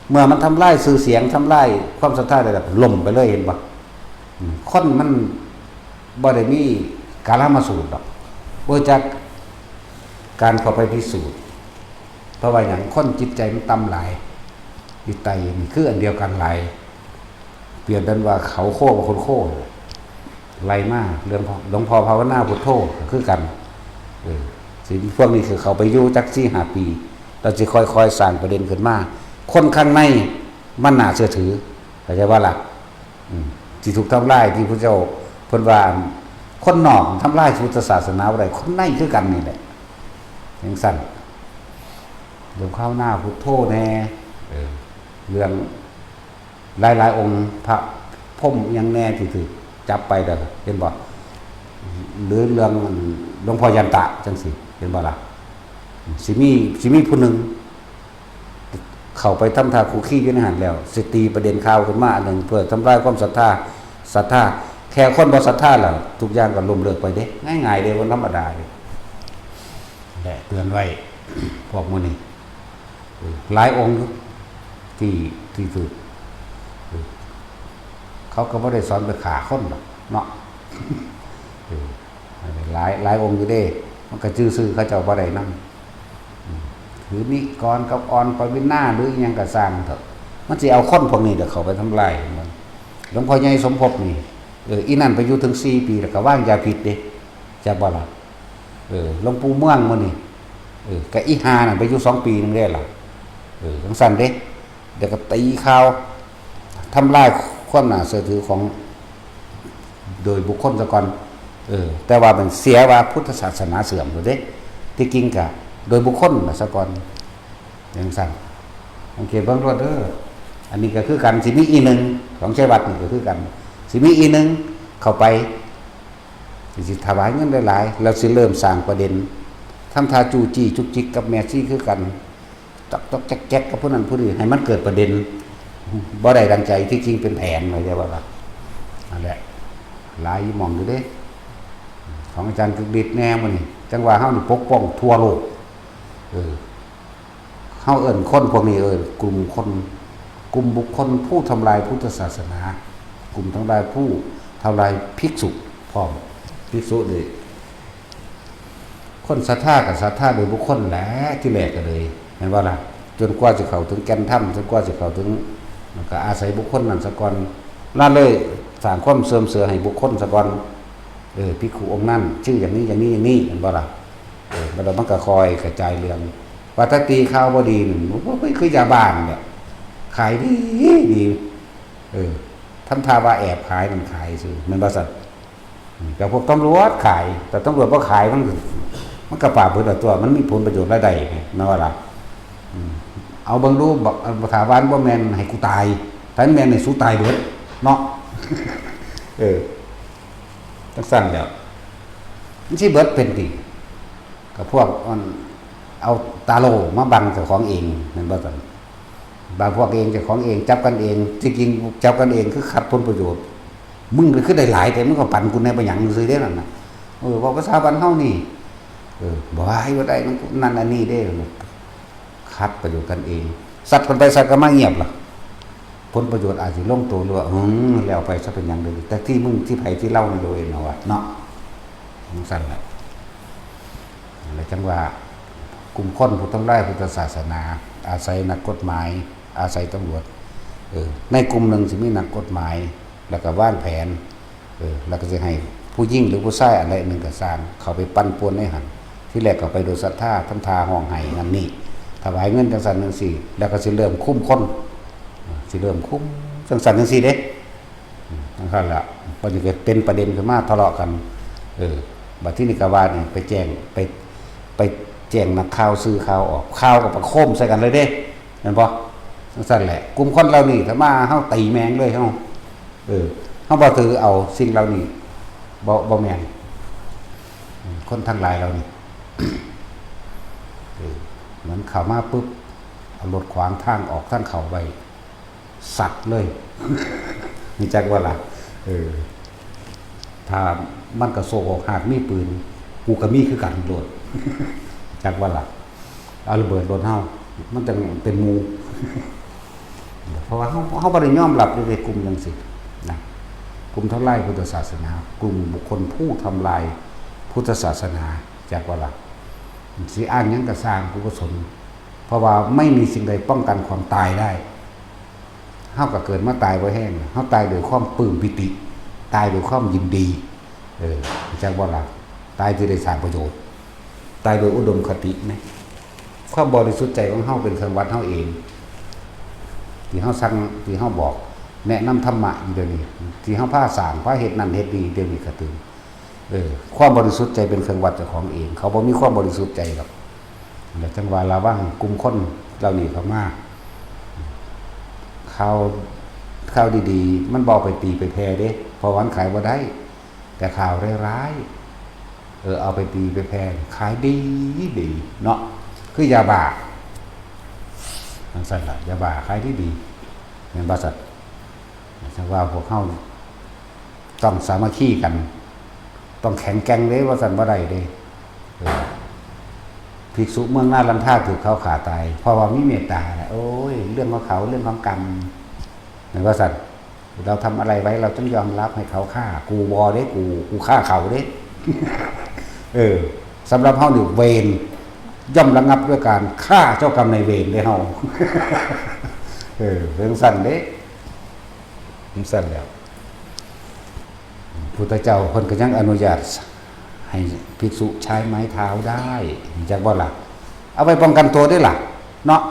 เมื่อมันทำลายชื่อเสียง ทำลายความศรัทธาได้แล้ว ล่มไปเลย เห็นบ่ อืม คนมันบ่ได้มีกาลามสูตรดอก บ่รู้จักการเข้าไปพิสูจน์ เพราะว่าหยัง คนจิตใจมันต่ำหลาย จิตใจนี่คืออันเดียวกันหลาย เปรียบดันว่าเขาโค้กับคนโค้ ไล่มา เรื่องพ่อ หลวงพ่อภาวนาพุทโธก็คือกัน เออ สิพวกนี้คือเขาไปอยู่จักสี่ห้าปี แล้วสิค่อยๆสร้างประเด็นขึ้นมา คนข้างในมันน่าเชื่อถือ เข้าใจบ่ล่ะ อืม ที่ถูกทำลายที่พระเจ้าเพิ่นว่า คนนอกทำลายพุทธศาสนาบ่ได้ คนในคือกันนี่แหละ จังซั่น หลวงภาวนาพุทโธแน่ เออ เรื่องหลายๆองค์ พระพรหมอิหยังแน่ที่ถูกจับไปแล้ว เห็นบ่ หรือเรื่องหลวงพ่อยันตะจังซี่ เห็นบ่ล่ะ สิมี สิมีผู้หนึ่ง เข้าไปทำท่าคุกคีอยู่ในหั้นแล้ว สิตีประเด็นข่าวขึ้นมาอันหนึ่ง เพื่อทำลายความศรัทธา ศรัทธา แค่คนบ่ศรัทธาแล้ว ทุกอย่างก็ล้มเลิกไปเด้ ง่ายๆเด้ บ่ธรรมดาเด้ และเตือนไว้ พวกมื้อนี้ เออ หลายองค์ที่ ที่ถูก เออ เขาก็บ่ได้สอนไปฆ่าคนดอกเนาะ เออ หลาย หลายองค์อยู่เด้ มันก็ชื่อซื่อเขาเจ้าบ่ได้นำ อืม ถือนิกรกับออนปวินาหรืออิหยังก็ซ่างเถาะ มันสิเอาคนพวกนี้เดี๋ยวเข้าไปทำลายมัน หลวงพ่อใหญ่สมภพนี่ เออ อีนั่นไปอยู่ถึงสี่ปีแล้วก็วางยาพิษเด้ จักบ่ล่ะ เออ หลวงปู่เมืองมื้อนี้ เออ ก็อีห่านั่นไปอยู่สองปีนึงเด้ล่ะ เออ จังซั่นเด้ เดี๋ยวก็ตีข่าว ทำลายความน่าเชื่อถือของ โดยบุคคลซะก่อน เออ แต่ว่ามันเสียว่าพุทธศาสนาเสื่อมอยู่เด้ ที่จริงก็โดยบุคคลน่ะซะก่อน จังซั่น สังเกตเบิ่งโลดเด้อ อันนี้ก็คือกัน สิมีอีหนึ่ง ของชัยวัฒน์นี่ก็คือกัน สิมีอีหนึ่ง เข้าไป สิถวายเงินหลายๆ แล้วสิเริ่มสร้างประเด็น ทำท่าจู้จี้จุกจิกกับแม่ชีคือกัน ตอกตอกแจ๊กแจ๊กกับผู้นั้นผู้นี้ ให้มันเกิดประเด็น บ่ได้ดังใจ ที่จริงเป็นแผน เข้าใจบ่ล่ะ นั่นแหละ หลายหม่องอยู่เด้ ของอาจารย์กฤษแน่มื้อนี้ จังว่าเฮานี่ปกป้องทั่วโลก เออ เฮาเอิ้นคนพวกนี้ เออ กลุ่มคน กลุ่มบุคคลผู้ทำลายพุทธศาสนา กลุ่มทำลายผู้ทำลายภิกษุพร้อม ภิกษุนี่ คนศรัทธาก็ศรัทธาโดยบุคคลแหละ ที่แรกก็เลย แม่นบ่ล่ะ จนกว่าสิเข้าถึงแก่นธรรม จนกว่าสิเข้าถึง มันก็อาศัยบุคคลนั้นซะก่อน ละเลยสร้างความเสื่อมเสียให้บุคคลซะก่อน เออ ภิกขุองค์นั้นชื่ออย่างนี้ อย่างนี้ อย่างนี้ แม่นบ่ล่ะ เออ แล้วมันก็ค่อยกระจายเรื่อง ว่าถ้าตีข่าวบ่ดีนั่น โอ้ย คือยาบ้านั่นแหละ ขายดีดี เออ ทำท่าว่าแอบขายนั่นขายซื่อ แม่นบ่ซั่น อืม กับพวกตำรวจขาย แต่ตำรวจบ่ขายมัน มันก็ปราบเบิดละตัว มันมีผลประโยชน์รายได้ไง แม่นบ่ล่ะ อืม เอาเบิ่งดู บัก ถ้าว่าบ่แม่นให้กูตาย ถ้ามันแม่นให้สูตายเบิด เนาะ เออ จังซั่นแหล้ว มันสิเบิดเป็นติ กับพวกมันเอาตาโล่มาบังเจ้าของเอง แม่นบ่ซั่น บางพวกเองเจ้าของเอง จับกันเอง ที่จริงจับกันเองคือขัดผลประโยชน์ มึงก็คือได้หลาย แต่มึงก็ปันกูแหน่ บ่หยังซื่อเด้นั่นน่ะ เออ เว้าภาษาบ้านเฮานี่ เออ บ่ให้บ่ได้ มันนั่นอันนี้เด้ ขัดประโยชน์กันเอง สัตว์กันไปสัตว์กันมาเงียบล่ะ ผลประโยชน์อาจสิลงตัวหรือว่า อืม แล้วไปซะเป็นหยังเด้อ แต่ที่มึงที่ไผที่เล่านี่โดยเนาะวะเนาะ จั่งซั่นแหละ แล้วจั่งว่า กลุ่มคนผู้ทำลายพุทธศาสนา อาศัยนักกฎหมาย อาศัยตำรวจ เออ ในกลุ่มหนึ่งสิมีนักกฎหมาย แล้วก็วางแผน เออ แล้วก็สิให้ผู้หญิงหรือผู้ชายอันใดหนึ่งก็ซ่าง เข้าไปปั่นป่วนในหั่น ที่แรกก็ไปโดยศรัทธา ทำท่าฮ้องไห้นั่นนี่ ถวายเงินจั่งซั่นจั่งซี้ แล้วก็สิเริ่มคุมคน เออ สิเริ่มคุมจั่งซั่นจั่งซี้เด้ อืม จั่งซั่นล่ะ บัดนี้ก็เป็นประเด็นขึ้นมาทะเลาะกัน เออ บัดทีนี้ก็ว่านี่ไปแจ้ง ไป ไปแจ้งนักข่าว สื่อข่าวออก ข่าวก็ประโคมใส่กันเลยเด้ แม่นบ่ จั่งซั่นแหละ กลุ่มคนเหล่านี้ถ้ามา เฮาตีแม่งเลย เฮา เออ เฮาบ่ถือเอาสิ่งเหล่านี้ บ่ บ่แม่น อืม คนทั้งหลายเหล่านี้ เออ เหมือนเข้ามาปุ๊บ เอารถขวางทางออกทางเข้าไว้ สัตว์เลย รู้จักบ่ล่ะ เออ ถ้ามันกระโซกออกหากมีปืน กูก็มีคือกันโลด จักบ่ล่ะ เอาระเบิดรถเฮา มันจั่งเป็นหมู่ เพราะว่าเฮา เฮาบ่ได้ยอมรับอยู่ในกลุ่มจั่งซี้นะ กลุ่มทำลายพุทธศาสนา กลุ่มบุคคลผู้ทำลายพุทธศาสนา จักบ่ล่ะ สิอ้างหยังก็ซ่าง กูบ่สน เพราะว่าไม่มีสิ่งใดป้องกันความตายได้ เฮาก็เกิดมาตายบ่แห้ง เฮาตายด้วยความปลื้มปีติ ตายด้วยความยินดี เออ จักบ่ล่ะ ตายที่ได้สร้างประโยชน์ ตายโดยอุดมคตินะ ความบริสุทธิ์ใจของเฮาเป็นเครื่องวัดเฮาเอง ที่เฮาสั่ง ที่เฮาบอก แนะนำธรรมะอยู่เดี๋ยวนี้ ที่เฮาพาสร้าง พาเฮ็ดนั่นเฮ็ดนี่ เดี๋ยวนี้ก็ตื่น เออ ความบริสุทธิ์ใจเป็นเครื่องวัดเจ้าของเอง เขาบ่มีความบริสุทธิ์ใจหรอก แล้วจั่งว่าระวังกลุ่มคนเหล่านี้เข้ามา ข่าว ข่าวดีๆ มันบ่เอาไปตีไปแผ่เด้ เพราะว่ามันขายบ่ได้ แต่ข่าวร้ายๆ เออ เอาไปตีไปแผ่ ขายดีดีเนาะ คือยาบ้า จั่งซั่นล่ะ ยาบ้าขายดีดี แม่นบ่ซั่น จั่งว่าพวกเฮาต้องสามัคคีกัน ต้องแข็งแกร่งเด้ ว่าซั่นบ่ได้เด้ เออ ภิกษุเมืองนาลันทาถูกเขาฆ่าตาย เพราะว่ามีเมตตาแหละ โอ้ย เรื่องของเขา เรื่องของกรรม แม่นบ่ซั่น เราทำอะไรไว้ เราต้องยอมรับให้เขาฆ่า กูบ่เด้ กู กูฆ่าเขาเด้ เออ สำหรับเฮานี่เวรย่อมระงับด้วยการฆ่าเจ้ากรรมนายเวรเด้เฮา เออ จั่งซั่นเด้ จั่งซั่นแล้ว พุทธเจ้าเพิ่นก็ยังอนุญาตให้ภิกษุใช้ไม้เท้าได้ จักบ่ล่ะ เอาไว้ป้องกันตัวเด้ล่ะ เนาะ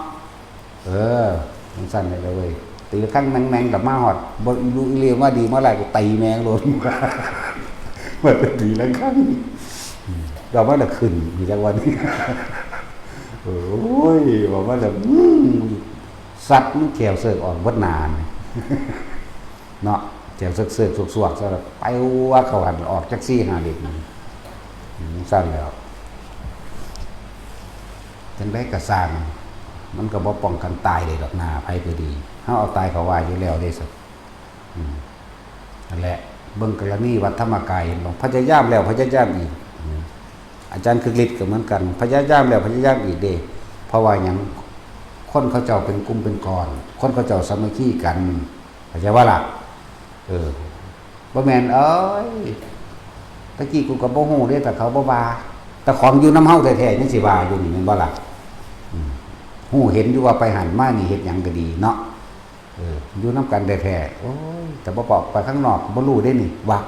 เออ จั่งซั่นเลยเว้ย ตีระฆังแมงๆ กลับมาฮอด บ่อีหลูอีเหล่มาดีมาหลาย ก็ตีแมงโลด มันเป็นตีระฆัง อืม ดอกมาแล้วขึ้น มีจักวันนี้ โอ้ย บอกว่าแล้ว อืม สัตว์มันแขวเสิร์กออกเบิดหน้านี่ เนาะ แขวเสิร์กๆ สวกๆ ซะแล้ว ไปว่าเขาหั่นออกจักสี่ห้าเด็กนี่ อืม ซั่นแล้ว จั่งใดก็ซ่าง มันก็บ่ป้องกันตายได้ดอกนา ไผก็ดี เฮาเอาตายเข้าว่าอยู่แล้วเด้ อืม นั่นแหละ เบิ่งกรณีวัดธรรมกาย เห็นบ่ พยายามแล้วพยายามอีก อืม อาจารย์คึกฤทธิ์ก็เหมือนกัน พยายามแล้วพยายามอีกเด้ เพราะว่าหยัง คนเขาเจ้าเป็นกลุ่มเป็นก้อน คนเขาเจ้าสามัคคีกัน เข้าใจบ่ล่ะ เออ บ่แม่น เอ้ย ตะกี้กูก็บ่ฮู้เด้ แต่เขาบ่ว่า แต่ของอยู่นำเฮาแท้ๆ ยังสิว่าอยู่นี่ แม่นบ่ล่ะ อืม ฮู้เห็นอยู่ว่าไปหั่นมานี่เฮ็ดหยังก็ดีเนาะ เออ อยู่นำกันแท้ๆ โอ้ย แต่บ่ออกไปข้างนอก บ่รู้เด้นี่ ว่า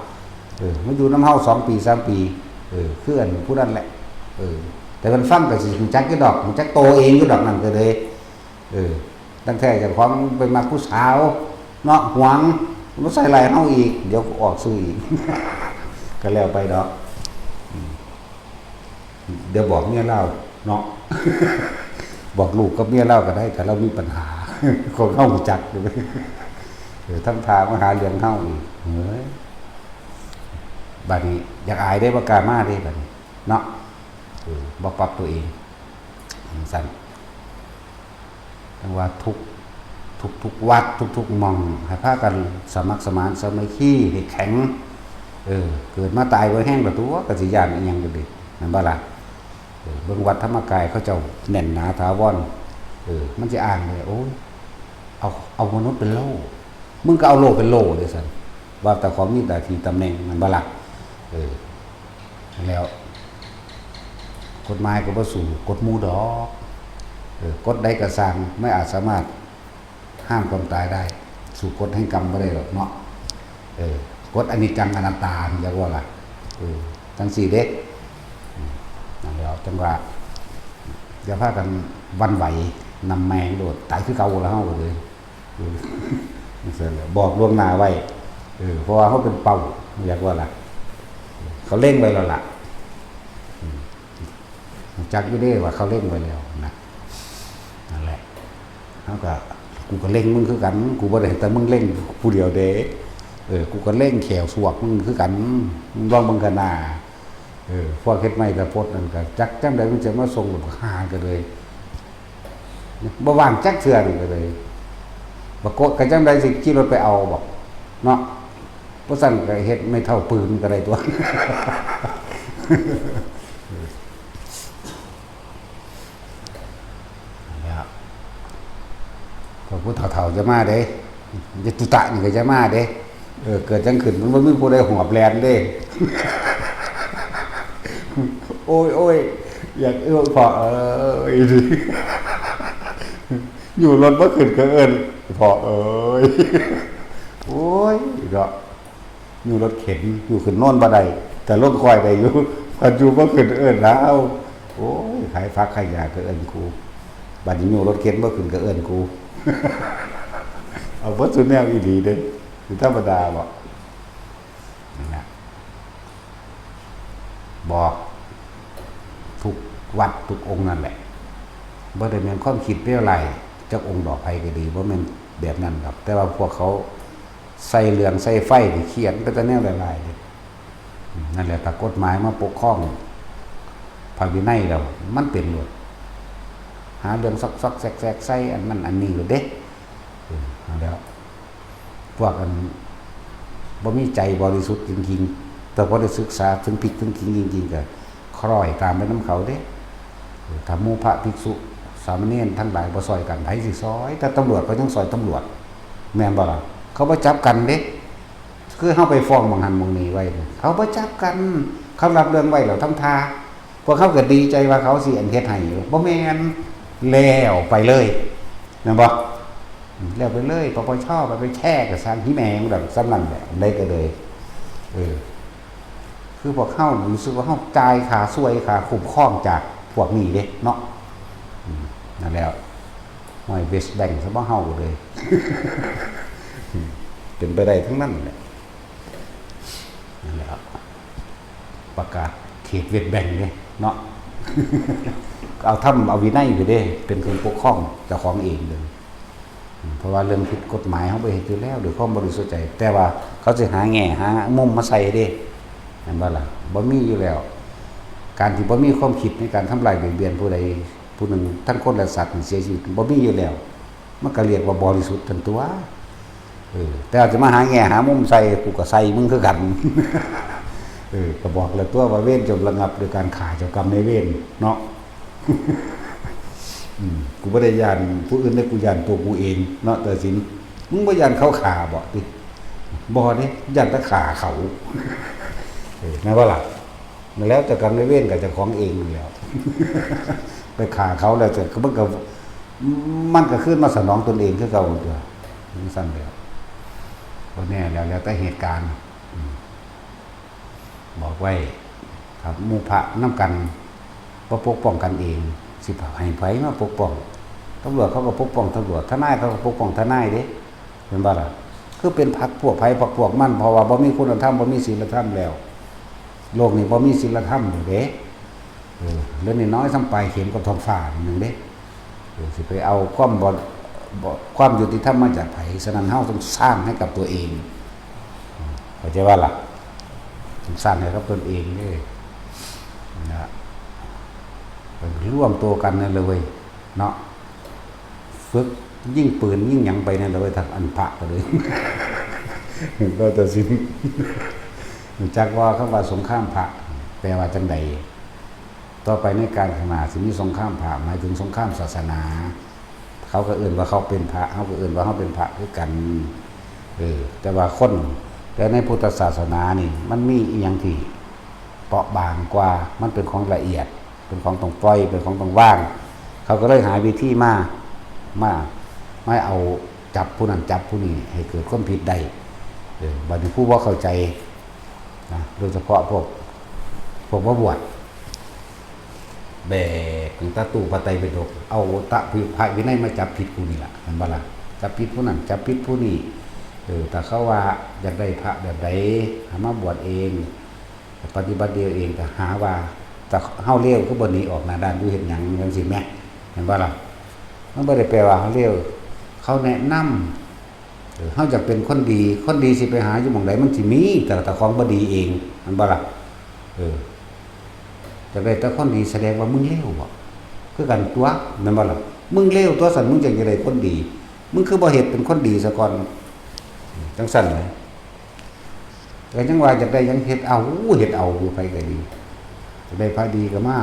เออ มาอยู่นำเฮาสองปี สามปี เออ คืออันผู้นั้นแหละ เออ แต่เพิ่นฟังก็สิรู้จักอยู่ดอก รู้จักโตเองอยู่ดอก นั่นก็เลย เออ ตั้งแต่เจ้าของไปมักผู้สาว เนาะ หวง มาใส่ร้ายเฮาอีก เดี๋ยวก็ออกซื่ออีก ก็แล้วไปดอก อืม เดี๋ยวบอกเมียลาวเนาะ บอกลูกกับเมียลาวก็ได้ ถ้าลาวมีปัญหา ของเฮารู้จัก เออ ทำท่ามาหาเรื่องเฮาอีก เฮ้ย บัดนี้อยากอายเด้ บ่กล้ามาเด้ บัดนี้ เนาะ เออ บ่ปรับตัวเอง จั่งซั่น จั่งว่าทุก ทุกๆ วัด ทุกๆ หม่อง ให้พากันสมัครสมานสามัคคีให้แข็ง เออ เกิดมาตายบ่แห้งละตัว ก็สิย้านอิหยังอยู่เด้ แม่นบ่ล่ะ เออ เบิ่งวัดธรรมกายเขาเจ้าแน่นหนาถาวร เออ มันสิอ้างเลย โอ้ย เอา เอามนุษย์เป็นโล่ มึงก็เอาโล่เป็นโล่เลยสัน ว่าแต่ของมีหน้าที่ตำแหน่ง มันบ่ละ เออ แล้ว กฎหมายก็บ่สู้กฎหมู่ดอก เออ กฎใดก็ซ่าง ไม่อาจสามารถห้ามความตายได้ สู้กฎแห่งกรรมบ่ได้ดอกเนาะ เออ กฎอนิจจังอนัตตา เรียกว่าล่ะ เออ จังซี่เด้ อืม นั่นแหละ จังว่า อย่าพากันหวั่นไหว นำแมงโลด ตายคือเก่าแล้วเฮาก็เลย เออ จังซั่นแหละ บอกล่วงหน้าไว้ เออ เพราะว่าเฮาเป็นเป้า เรียกว่าล่ะ เขาเล็งไว้แล้วล่ะ อืม รู้จักอยู่เด้ว่าเขาเล็งไว้แล้วนะ นั่นแหละ เฮาก็ กูก็เล็งมึงคือกัน กูบ่ได้แต่มึงเล็งผู้เดียวเด้ เออ กูก็เล็งแข้วสวกมึงคือกัน มึงลองเบิ่งกันหน้า เออ พวกเฮ็ดไม้ตะพดนั่นก็จักจั่งใดมันจะมาส่งหลบหากันเลย บ่ว่างจักเทื่อนี่ก็เลย บ่โกะก็จั่งใดสิขี่รถไปเอาบ่ เนาะ บ่ซั่นก็เฮ็ดไม้เท้าปืนก็ได้ตั๊ว แล้ว พวกผู้เฒ่าๆจะมาเด้ ยะตุตะนี่ก็จะมาเด้ เออ เกิดจั่งขึ้น มันบ่มีผู้ใดหอบแล่นเด้ โอ้ย โอ้ย อยากเอื้อพ่อเอ้ย อยู่รถบ่ขึ้นก็เอิ้น พ่อเอ้ย โอ้ย เนาะ อยู่รถเข็น อยู่ขึ้นนอนบ่ได้ แต่ลงค่อยได้อยู่ พัดอยู่บ่ขึ้นเอิ้นหาเอา โอ้ย ขายผักขายหญ้าก็เอิ้นกู บัดนี้อยู่รถเข็นบ่ขึ้นก็เอิ้นกู เอาเบิดซุแนวอีหลีเด้ สิธรรมดาบ่ นั่นแหละ บอกทุกวัดทุกองค์นั่นแหละ บ่ได้แม่นความคิดเลวร้ายจักองค์ดอก ไผก็ดี บ่แม่นแบบนั้นดอก แต่ว่าพวกเขาใส่เหลืองใส่ไฟนี่เขียนไปแต่แนวร้ายๆเด้ อืม นั่นแหละ ถ้ากฎหมายมาปกครองพระวินัยแล้ว มันเป็นโลด หาเรื่องซอกๆแซกๆใส่อันนั้นอันนี้โลดเด้ เออ นั่นแหละ พวกอันบ่มีใจบริสุทธิ์จริงๆ แต่พอได้ศึกษาถึงผิดถึงจริงจริงๆ ก็คล้อยตามไปนำเขาเด้ ถ้าหมู่พระภิกษุสามเณรทั้งหลายบ่ซ่อยกัน ไผสิซ่อย แต่ตำรวจเขายังซ่อยตำรวจ แม่นบ่ล่ะ เขาบ่จับกันเด้ คือเฮาไปฟ้องหม่องหั้นหม่องนี้ไว้เนี่ย เขาบ่จับกัน เขารับเรื่องไว้แล้วทำท่า พวกเขาก็ดีใจว่าเขาสิอันเฮ็ดให้อยู่ บ่แม่น แล้วไปเลย แม่นบ่ อืม แล้วไปเลย ปปช ไป ไปแช่กับสร้างที่แมงแบบซ้ำนั่นแหละ ได้ก็เลย เออ คือพวกเขารู้สึกว่าเขาจ่ายค่าซวยค่าคุ้มครองจากพวกนี้เด้เนาะ อืม นั่นแหละ ห้อย West Bank ซะบ่เฮาเลย เป็นไปได้ทั้งนั้นแหละ นั่นแหละ ประกาศเขต West Bank เลยเนาะ เอาธรรมเอาวินัยไปเด้ เป็นคนปกครองเจ้าของเองเลย อืม เพราะว่าเรื่องผิดกฎหมายเขาไปเห็นอยู่แล้วด้วยความบริสุทธิ์ใจ แต่ว่าเขาจะหาแง่หามุมมาใส่เด้ นั่นบ่ล่ะ บ่มีอยู่แล้ว การที่บ่มีความคิดในการทำลายเบียดเบียนผู้ใดผู้หนึ่ง ทั้งคนและสัตว์เสียชีวิต บ่มีอยู่แล้ว มันก็เรียกว่าบริสุทธิ์ทันตัว เออ แต่อาจจะมาหาแง่หามุมใส่ กูก็ใส่มึงคือกัน เออ ก็บอกแล้วตัวว่าเวรจงระงับโดยการฆ่าเจ้ากรรมนายเวรเนาะ อืม กูบ่ได้ย้านผู้อื่นเด้ กูย้านตัวกูเองเนาะ แต่สิน มึงบ่ย้านเขาฆ่าบ่ติ บ่เด้ ย้านแต่ฆ่าเขา เออ แม่นบ่ล่ะ แล้วแต่กรรมนายเวรกับเจ้าของเองนั่นแหล้ว ไปฆ่าเขาแล้วแต่มันก็ มันก็คืนมาสนองตนเองคือเก่าตัว มันสั้นแล้ว บ่แน่แล้ว แล้วแต่เหตุการณ์ อืม บอกไว้ ครับ หมู่พระนำกัน บ่ปกป้องกันเอง สิให้ไผมาปกป้อง ตำรวจเขาก็ปกป้องตำรวจ ทนายเขาก็ปกป้องทนายเด้ แม่นบ่ล่ะ คือเป็นพรรคพวกไผพรรคพวกมัน เพราะว่าบ่มีคุณธรรม บ่มีศีลธรรมแล้ว โลกนี้บ่มีศีลธรรมแล้วเด้ เออ เหลือน้อยๆ ส่ำปลายเข็มกับท้องฟ้านี่หนึ่งเด้ เออ สิไปเอาความบ่ บ่ ความยุติธรรมมาจากไผ ฉะนั้นเฮาต้องสร้างให้กับตัวเอง เข้าใจบ่ล่ะ ต้องสร้างให้กับตนเองเด้ นะ ไปร่วมตัวกันนั่นเลยเว้ย เนาะ ฝึกยิงปืนยิงหยังไปนั่นเลยเว้ย ทางอันพระก็เลย เราตัดสิน รู้จักว่าคำว่าสงครามพระ แปลว่าจังใด ต่อไปในกาลข้างหน้าสิมีสงครามพระ หมายถึงสงครามศาสนา เขาก็เอิ้นว่าเขาเป็นพระ เขาก็เอิ้นว่าเขาเป็นพระคือกัน เออ แต่ว่าคน แต่ในพุทธศาสนานี่ มันมีอีหยังที่เปราะบางกว่า มันเป็นของละเอียด เป็นของต้องปล่อย เป็นของต้องวาง เขาก็เลยหาวิธีมา มา มาเอาจับผู้นั้นจับผู้นี้ให้เกิดความผิดได้ เออ บัดนี้ผู้บ่เข้าใจนะ โดยเฉพาะพวก พวกบ่บวช แบกตั้งแต่ตู้พระไตรปิฎก เอาตะพิพระวินัยมาจับผิดกูนี่ล่ะ เห็นบ่ล่ะ จับผิดผู้นั้น จับผิดผู้นี้ เออ แต่เขาว่าอยากได้พระแบบใด หามาบวชเอง ปฏิบัติเดียวเอง แต่หาว่า แต่เฮาเลวก็บ่หนีออกหน้าด้านอยู่เฮ็ดหยังจังซี่แหม เห็นบ่ล่ะ มันบ่ได้แปลว่าเฮาเลว เขาแนะนำ เออ เฮาอยากเป็นคนดี คนดีสิไปหาอยู่หม่องใด มันสิมี แต่ แต่ของบ่ดีเอง เห็นบ่ล่ะ เออ อยากได้แต่คนดี แสดงว่ามึงเลวบ่ คือกันตั๊ว แม่นบ่ล่ะ มึงเลวตั๊ว ซั่น มึงจั่งอยากได้คนดี มึงคือบ่เฮ็ดเป็นคนดีซะก่อน จั่งซั่นแหละ ก็ยังว่าอยากได้หยังเฮ็ดเอา เฮ็ดเอาอยู่ ไผก็ดี อยากได้พระดีก็มา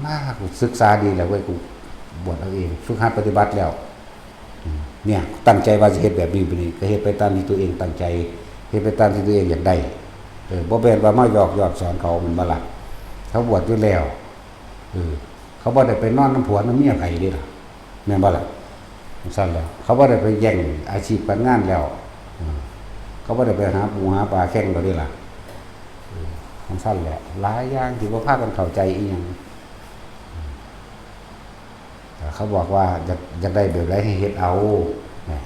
มา กูศึกษาดีแล้วเว้ย กูบวชเอาเอง ฝึกหัดปฏิบัติแล้ว เนี่ย ตั้งใจว่าสิเฮ็ดแบบนี้ แบบนี้ ก็เฮ็ดไปตามที่ตัวเองตั้งใจ เฮ็ดไปตามที่ตัวเองอยากได้ เออ บ่แม่นว่ามาหยอกหยอกสอนเขา แม่นบ่ล่ะ เขาบวชอยู่แล้ว เออ เขาบ่ได้ไปนอนนำผัวนำเมียไผเด้ล่ะ แม่นบ่ล่ะ จั่งซั่นแหละ เขาบ่ได้ไปแย่งอาชีพการงานแล้ว เออ เขาบ่ได้ไปหาปูหาปลาแข่งแล้วเด้ล่ะ เออ จั่งซั่นแหละ หลายอย่างที่บ่พากันเข้าใจอีหยัง แต่เขาบอกว่าอยาก อยากได้แบบใดให้เฮ็ดเอา เนี่ย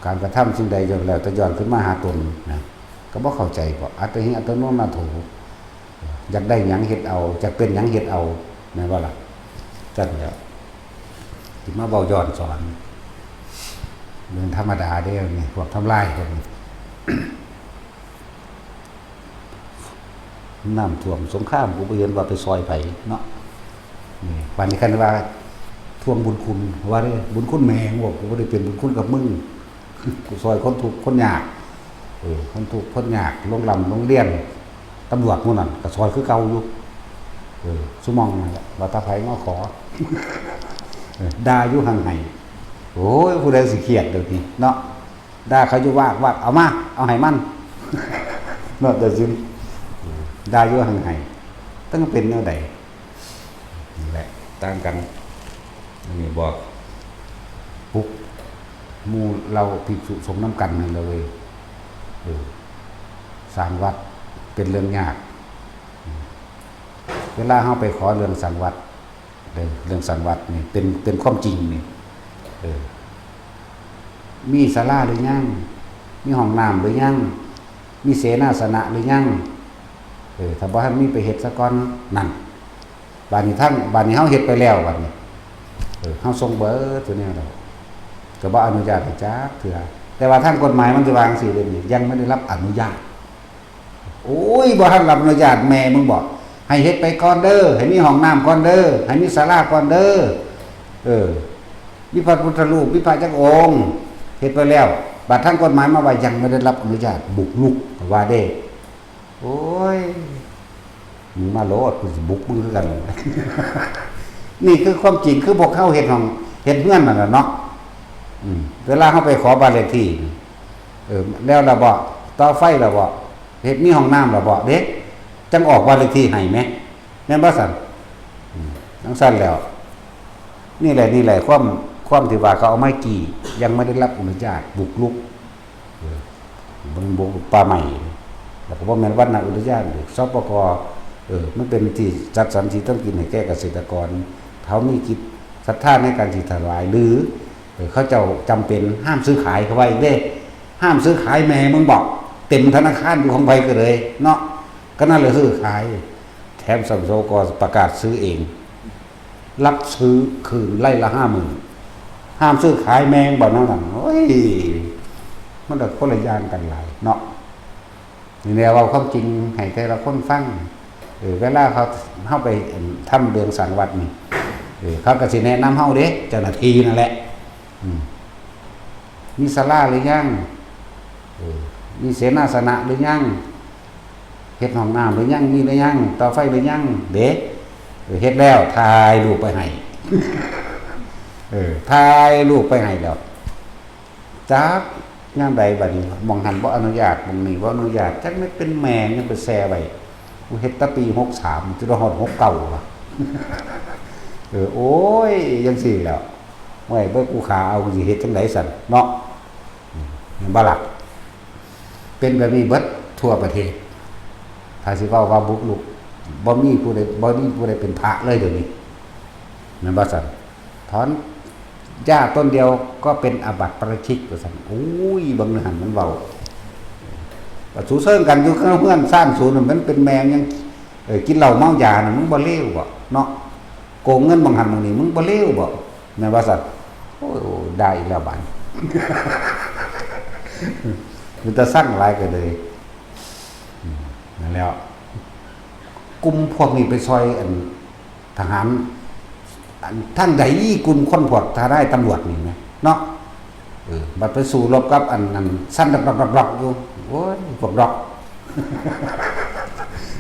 การกระทำสิ่งใดย่อมแล้วแต่ย้อนขึ้นมาหาตนนะ ก็บ่เข้าใจ เพราะอัตตาหิอัตโนนาโถ อยากได้หยังเฮ็ดเอา อยากเป็นหยังเฮ็ดเอา แม่นบ่ล่ะ จั่งแล้ว สิมาเว้าย้อนสอน เรื่องธรรมดาเด้นี่ พวกทำลายพวกนี้ น้ำท่วมสงคราม กูบ่เห็นว่าไปซอยไผเนาะ นี่ บัดนี้คันว่าทวงบุญคุณ ว่าเด้ บุญคุณแม่ง บอก กูบ่ได้เป็นบุญคุณกับมึง กูซอยคนทุกข์คนยาก เออ คนทุกข์คนยาก ลงร่ำลงเรียน ตำรวจหมู่นั่นก็ซอยคือเก่าอยู่ เออ ซุมองนั่นแหละ ว่าถ้าไผมาขอ เออ ด่าอยู่หั่งไห้ โอ้ย ผู้ใดสิเครียดเดี๋ยวนี้เนาะ ด่าเขาอยู่วากวาก เอามา เอาให้มัน เนาะ แต่ซิม ด่าอยู่หั่งไห้ ตั้งเป็นแนวใด นี่แหละ ต่างกัน อันนี้บอก ปลุกหมู่เหล่าภิกษุสงฆ์นำกันนั่นเลย เออ สร้างวัดเป็นเรื่องยาก เวลาเฮาไปขอเรื่องสร้างวัด เรื่อง เรื่องสร้างวัดนี่เป็น เป็นความจริงนี่ เออ มีศาลาหรือยัง มีห้องน้ำหรือยัง มีเสนาสนะหรือยัง เออ ถ้าบ่ทันมีไปเฮ็ดซะก่อน นั่น บัดนี้ทาง บัดนี้เฮาเฮ็ดไปแล้วบัดนี้ เออ เฮาส่งเบิดตัวแนวแล้ว ก็บ่อนุญาตให้จักเทื่อ แต่ว่าทางกฎหมายมันสิว่าจั่งซี้เด้นี่ ยังไม่ได้รับอนุญาต โอ้ย บ่ทันรับอนุญาตแม่มึงบอก ให้เฮ็ดไปก่อนเด้อ ให้มีห้องน้ำก่อนเด้อ ให้มีศาลาก่อนเด้อ เออ มีพระพุทธรูป มีพระจักองค์ เฮ็ดไปแล้ว บัดทางกฎหมายมาว่ายังไม่ได้รับอนุญาต บุกรุก ว่าเด้ โอ้ย มึงมาโลด กูสิบุกมึงคือกัน นี่คือความจริง คือพวกเขาเฮ็ดห้อง เฮ็ดเฮือนนั่นแหละเนาะ อืม เวลาเขาไปขอบ้านเลขที่ เออ แล้วล่ะบ่ ต่อไฟล่ะบ่ เฮ็ดมีห้องน้ำล่ะบ่ เด้ จั่งออกบ้านเลขที่ให้แหม แม่นบ่ซั่น อืม จั่งซั่นแล้ว นี่แหละ นี่แหละ ความ ความที่ว่าเขาเอาไม้กี่ ยังไม่ได้รับอนุญาต บุกรุก เออ มันบุกรุกป่าไม้ แล้วก็บ่แม่นวรรณอุทยาน สปก เออ มันเป็นที่จัดสรรที่ต้องกินให้แก่เกษตรกร เขามีจิตศรัทธาในการที่ถวาย หรือ เออ เขาเจ้าจำเป็นห้ามซื้อขาย เขาว่าอีกเด้ ห้ามซื้อขายแม่มึงบอก เต็มธนาคารอยู่ของไผก็เลย เนาะ ก็นั่นเลยซื้อขาย แถมสปก ประกาศซื้อเอง รับซื้อคืนไร่ละห้าหมื่น ห้ามซื้อขายแม่งบอกนั่นน่ะ โอ้ย มันก็คนละอย่างกันหลายเนาะ นี่แหละเว้าความจริงให้แต่ละคนฟัง เออ เวลาเขา เขาไปทำเรื่องสร้างวัดนี่ เออ เขาก็สิแนะนำเฮาเด้ เจ้าหน้าที่นั่นแหละ อืม มีศาลาหรือยัง เออ มีเสนาสนะหรือยัง เฮ็ดห้องน้ำหรือยัง มีหรือยัง ต่อไฟหรือยัง เด้ เออ เฮ็ดแล้ว ถ่ายรูปไปให้ เออ ถ่ายรูปไปให้แล้ว จักยามใดบัดนี้ หม่องหั้นบ่อนุญาต หม่องนี้บ่อนุญาต จักแม่นเป็นแม่หยังไปแซ่ไว้ กูเฮ็ดแต่ปีหกสาม จนฮอดหกเก้าว่ะ เออ โอ้ย จังซี่แหล้ว โอ้ย เบิ่งกูขาเอา กูสิเฮ็ดจังใดซั่นเนาะ อืม แม่นบ่ล่ะ เป็นแบบนี้เบิดทั่วประเทศ ถ้าสิเว้าว่าบุกรุก บ่มีผู้ใด บ่มีผู้ใดเป็นพระเลยเดี๋ยวนี้ แม่นบ่ซั่น ถอนหญ้าต้นเดียวก็เป็นอาบัติปาราชิกว่าซั่น โอ้ย เบิ่งหั้นมันเว้า ก็สูเซิงกันอยู่เฮือนซ่านสูนั่น มันเป็นแม่หยัง เออ กินเหล้าเมายาน่ะ มึงบ่เลวบ่เนาะ โกงเงินหม่องหั้นหม่องนี้ มึงบ่เลวบ่ แม่นว่าซั่น โอ้ย ได้อีกแล้วบาดนี้ มันจะสั่งหลายก็เลย อืม นั่นแหล้ว กลุ่มพวกนี้ไปซอยอันทหาร อันทางใด กลุ่มคนพวกทนายตำรวจนี่นะเนาะ เออ บัดไปสู้รบกับอันนั้น สั่นดอกๆๆๆอยู่ โอ้ย พวกดอก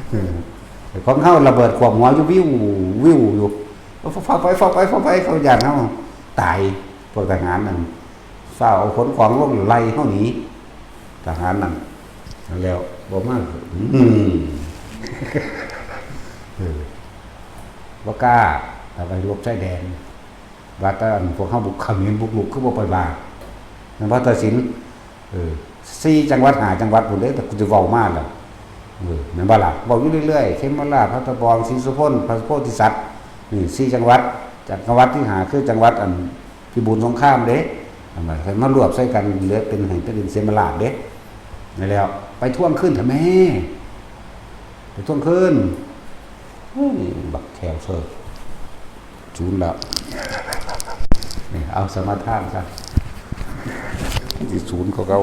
เออ ของเฮาระเบิดขวมหัวอยู่ วิววิวอยู่ ฟ้าวไป ฟ้าวไป ฟ้าวไป เขาย้านเฮาตาย พวกทหารนั่น ฟ้าวเอาขนของลงไล่เฮาหนี ทหารนั่น แล้วบ่มา อืม เออ บ่กล้า เอาไปรบชายแดน ว่าแต่อันพวกเฮาบุก เขมรบุกรุก คือบ่ไปว่า แม่นบ่ ตัดสิน เออ สี่จังหวัด ห้าจังหวัดพุ้นเด้ แต่กูสิเว้ามาแล้ว เออ แม่นบ่ล่ะ เว้าอยู่เรื่อยๆ เขมราช พัทบอง ศรีสุพน พระโพธิสัตว์ นี่สี่จังหวัด จังหวัดที่ห้าคือจังหวัดอันพิบูลสงครามเด้ อันนั้นมารวบใส่กัน เหลือเป็น ให้เป็นเขมราชเด้ นั่นแหล้ว ไปทวงคืนเถาะแม่ ไปทวงคืน เฮ้ย บักแขวเสิร์ฟ ศูนย์แล้ว นี่ เอาสมาทานซะ สิศูนย์กว่าเก่า